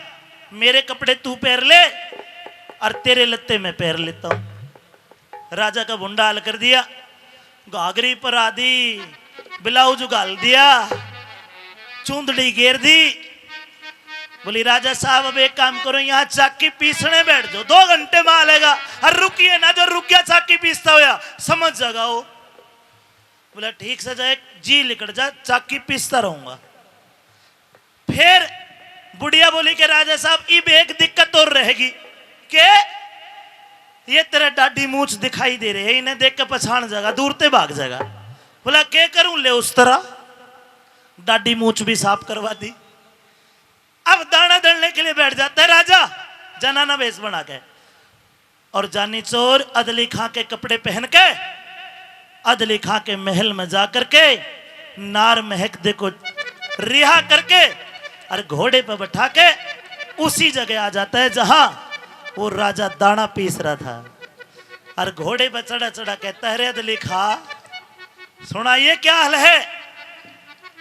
मेरे कपड़े तू पहर ले और तेरे लत्ते मैं पहर लेता हूँ।" राजा का भुंडा हाल कर दिया, घाघरी पहरा दी, ब्लाउज घाल दिया, चूंदड़ी गेर दी। बोली, "राजा साहब, अब एक काम करो, यहाँ चाकी पीसने बैठ जाओ, दो घंटे में आ लेगा, और रुकिए ना, जो रुक गया चाकी पीसता होया, समझ जाएगा वो।" बोला, "ठीक से जाए, जी लिकड़ जा, चाकी पीसता रहूंगा।" फिर बुढ़िया बोली कि, "राजा साहब, इब एक दिक्कत और रहेगी कि ये तेरे डाडी मूछ दिखाई दे रहे हैं, इन्हें देख के पछाण जाएगा, दूर ते भाग जाएगा।" बोला, "के करूं ले उस तरह, डाडी मूछ भी साफ करवा दी।" अब दाना दलने के लिए बैठ जाता है राजा, जनाना भेष बना के। और जानी चोर अदली खां के कपड़े पहन के अदली खां के महल में जा करके नार महकदे को रिहा करके और घोड़े पर बैठा के उसी जगह आ जाता है जहां वो राजा दाना पीस रहा था। और घोड़े पर चढ़ा चढ़ा कहता है, "रे अदली खां, सुना, ये क्या हाल है?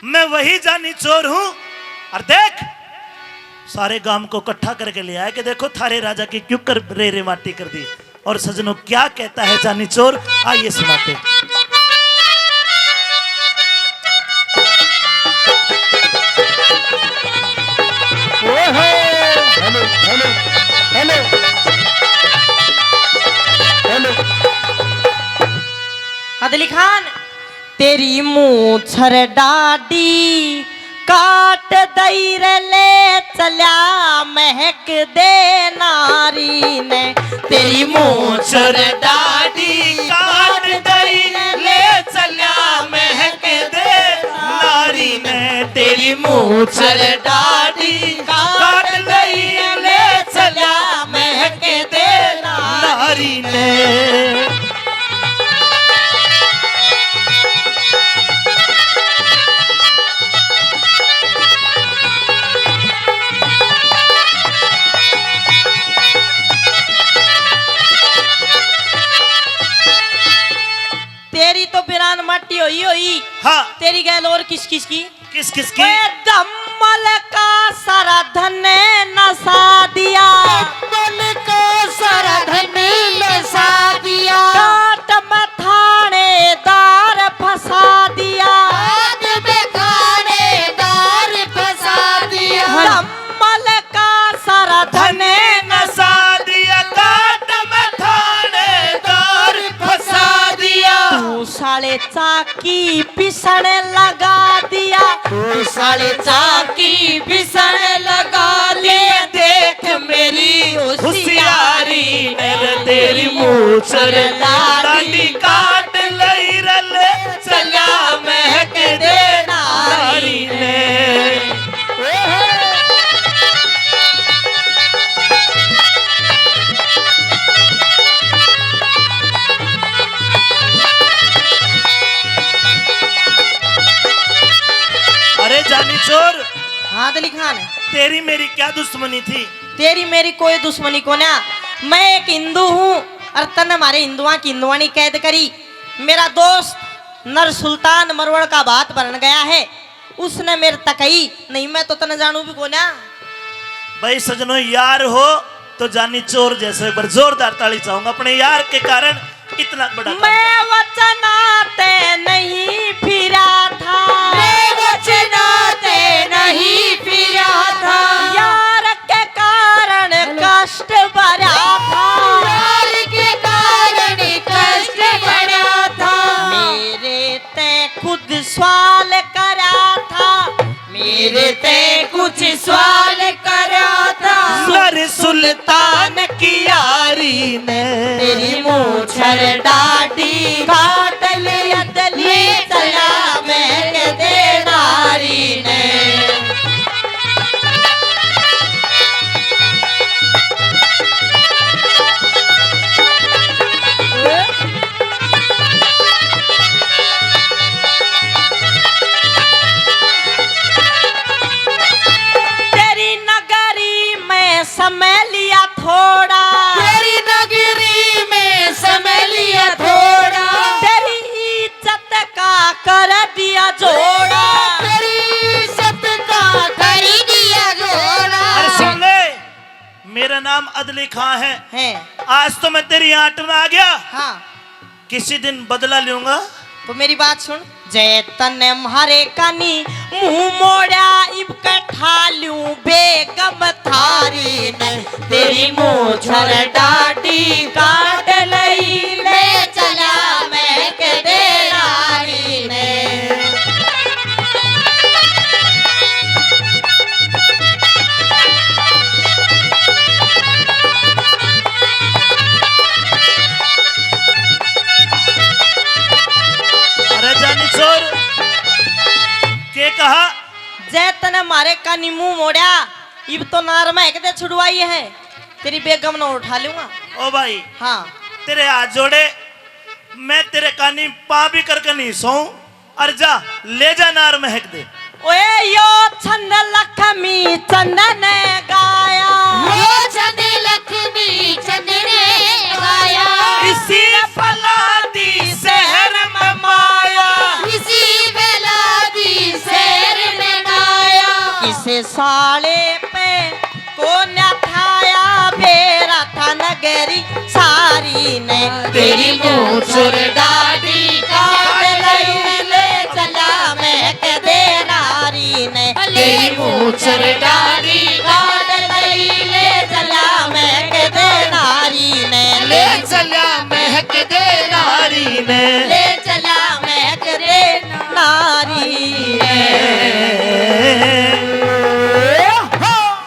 मैं वही जानी चोर हूं। और देख, सारे गांव को इकट्ठा करके ले आया कि देखो, थारे राजा की क्यों कर रे रे माटी कर दी।" और सजनों, क्या कहता है जानी चोर, आइए सुनाते हैं। ओहो! Hello, hello, hello, hello. अदली खान, तेरी मूछर डाडी काट दई रे ले चल्या महक दे नारी ने। तेरी मूछर डाडी काट दई रे ले चल्या महक दे नारी ने। तेरी मूछर डाडी काट दई ले चल्या महक दे नारी ने। तेरी तो बिरान माटी होई होई। हाँ। तेरी गैल और किस किस की? किस किस की? ओए धम्मल का सारा धन नसा दिया। धम्मल का सारा धन नसा दिया। काट में थानेदार फंसा दिया। काट में थानेदार फंसा दिया। धम्मल का सारा धन धन नसा दिया। काट में थानेदार फंसा दिया। तू साले चाकी पिसण लगा दिया। तू साले चाकी पिसण लगा दिया। देख मेरी होशियारी ने, तेरी मूछर डाडी काट लई रे ले चल्या महक दे नारी ने। अरे जानी चोर, हाँ दली खान। तेरी मेरी क्या दुश्मनी थी? तेरी मेरी कोई दुश्मनी कोन्या। मैं एक हिंदू हूँ और तन्ने हमारे हिंदुआ की हिंदुआनी कैद करी। मेरा दोस्त नर सुल्तान मरवड़ का भात भरन गया है, उसने मेरे तक कही नहीं, मैं तो तन्ने जानू भी कोन्या। भाई सजनों, यार हो तो जानी चोर जैसे एक बार जोरदार ताली चाहूंगा अपने यार के कारण। इतना बड़ा काम मैं कर। वचना ते नहीं फिरा था। मैं वचना ते नहीं फिरा था। यार के कारण कष्ट भरा था। यार के कारण कष्ट भरा था। मेरे ते खुद सवाल करा था। मेरे ते कुछ सवाल करा था। नर सुल्तान की यारी ने। तेरी मूछर डाडी काट ले अदली चला महक दे नारी ने। तेरी नगरी में समय लिया थोड़ा। तेरी नगरी में समय लिया थोड़ा। तेरी इज्जत का कर दिया जोड़ा। तेरी इज्जत का कर दिया जोड़ा। अरे सुन ले, मेरा नाम अदली खां है। हैं। आज तो मैं तेरी आंट में आ गया। हाँ। किसी दिन बदला लूंगा। तो मेरी बात सुन। जै तन्ने म्हारे कानी मुंह मोड़ा, इब के ठा लूं बेगम थारी ने। तेरी मूछर डाडी काट लई, ले चला महक दे नारी ने। अरे जानी चोर, के कहा? जै तने मारे कानी मुंह मोड़ा, इब तो नार महक दे छुड़वाई है, तेरी बेगम ने उठा लूंगा। ओ भाई, हाँ। तेरे हाथ जोड़े, मैं तेरे कानी पा भी करके नहीं सोऊं। अर जा, ले जा नार महक दे। ओए यो छंद लक्ष्मी चंद ने गाया। यो छंद लक्ष्मी चंद ने गाया। इसी बलादी शहर में माया। इसी बलादी शहर में माया। किसे साले पे कोन्या थाया बेरा था नगरी सारी ने। तेरी मूछर डाडी काट लई, ले चला महक दे नारी ने। तेरी मूछर डाडी काट लई, ले चला महक दे नारी ने। ले चला महक दे नारी ने।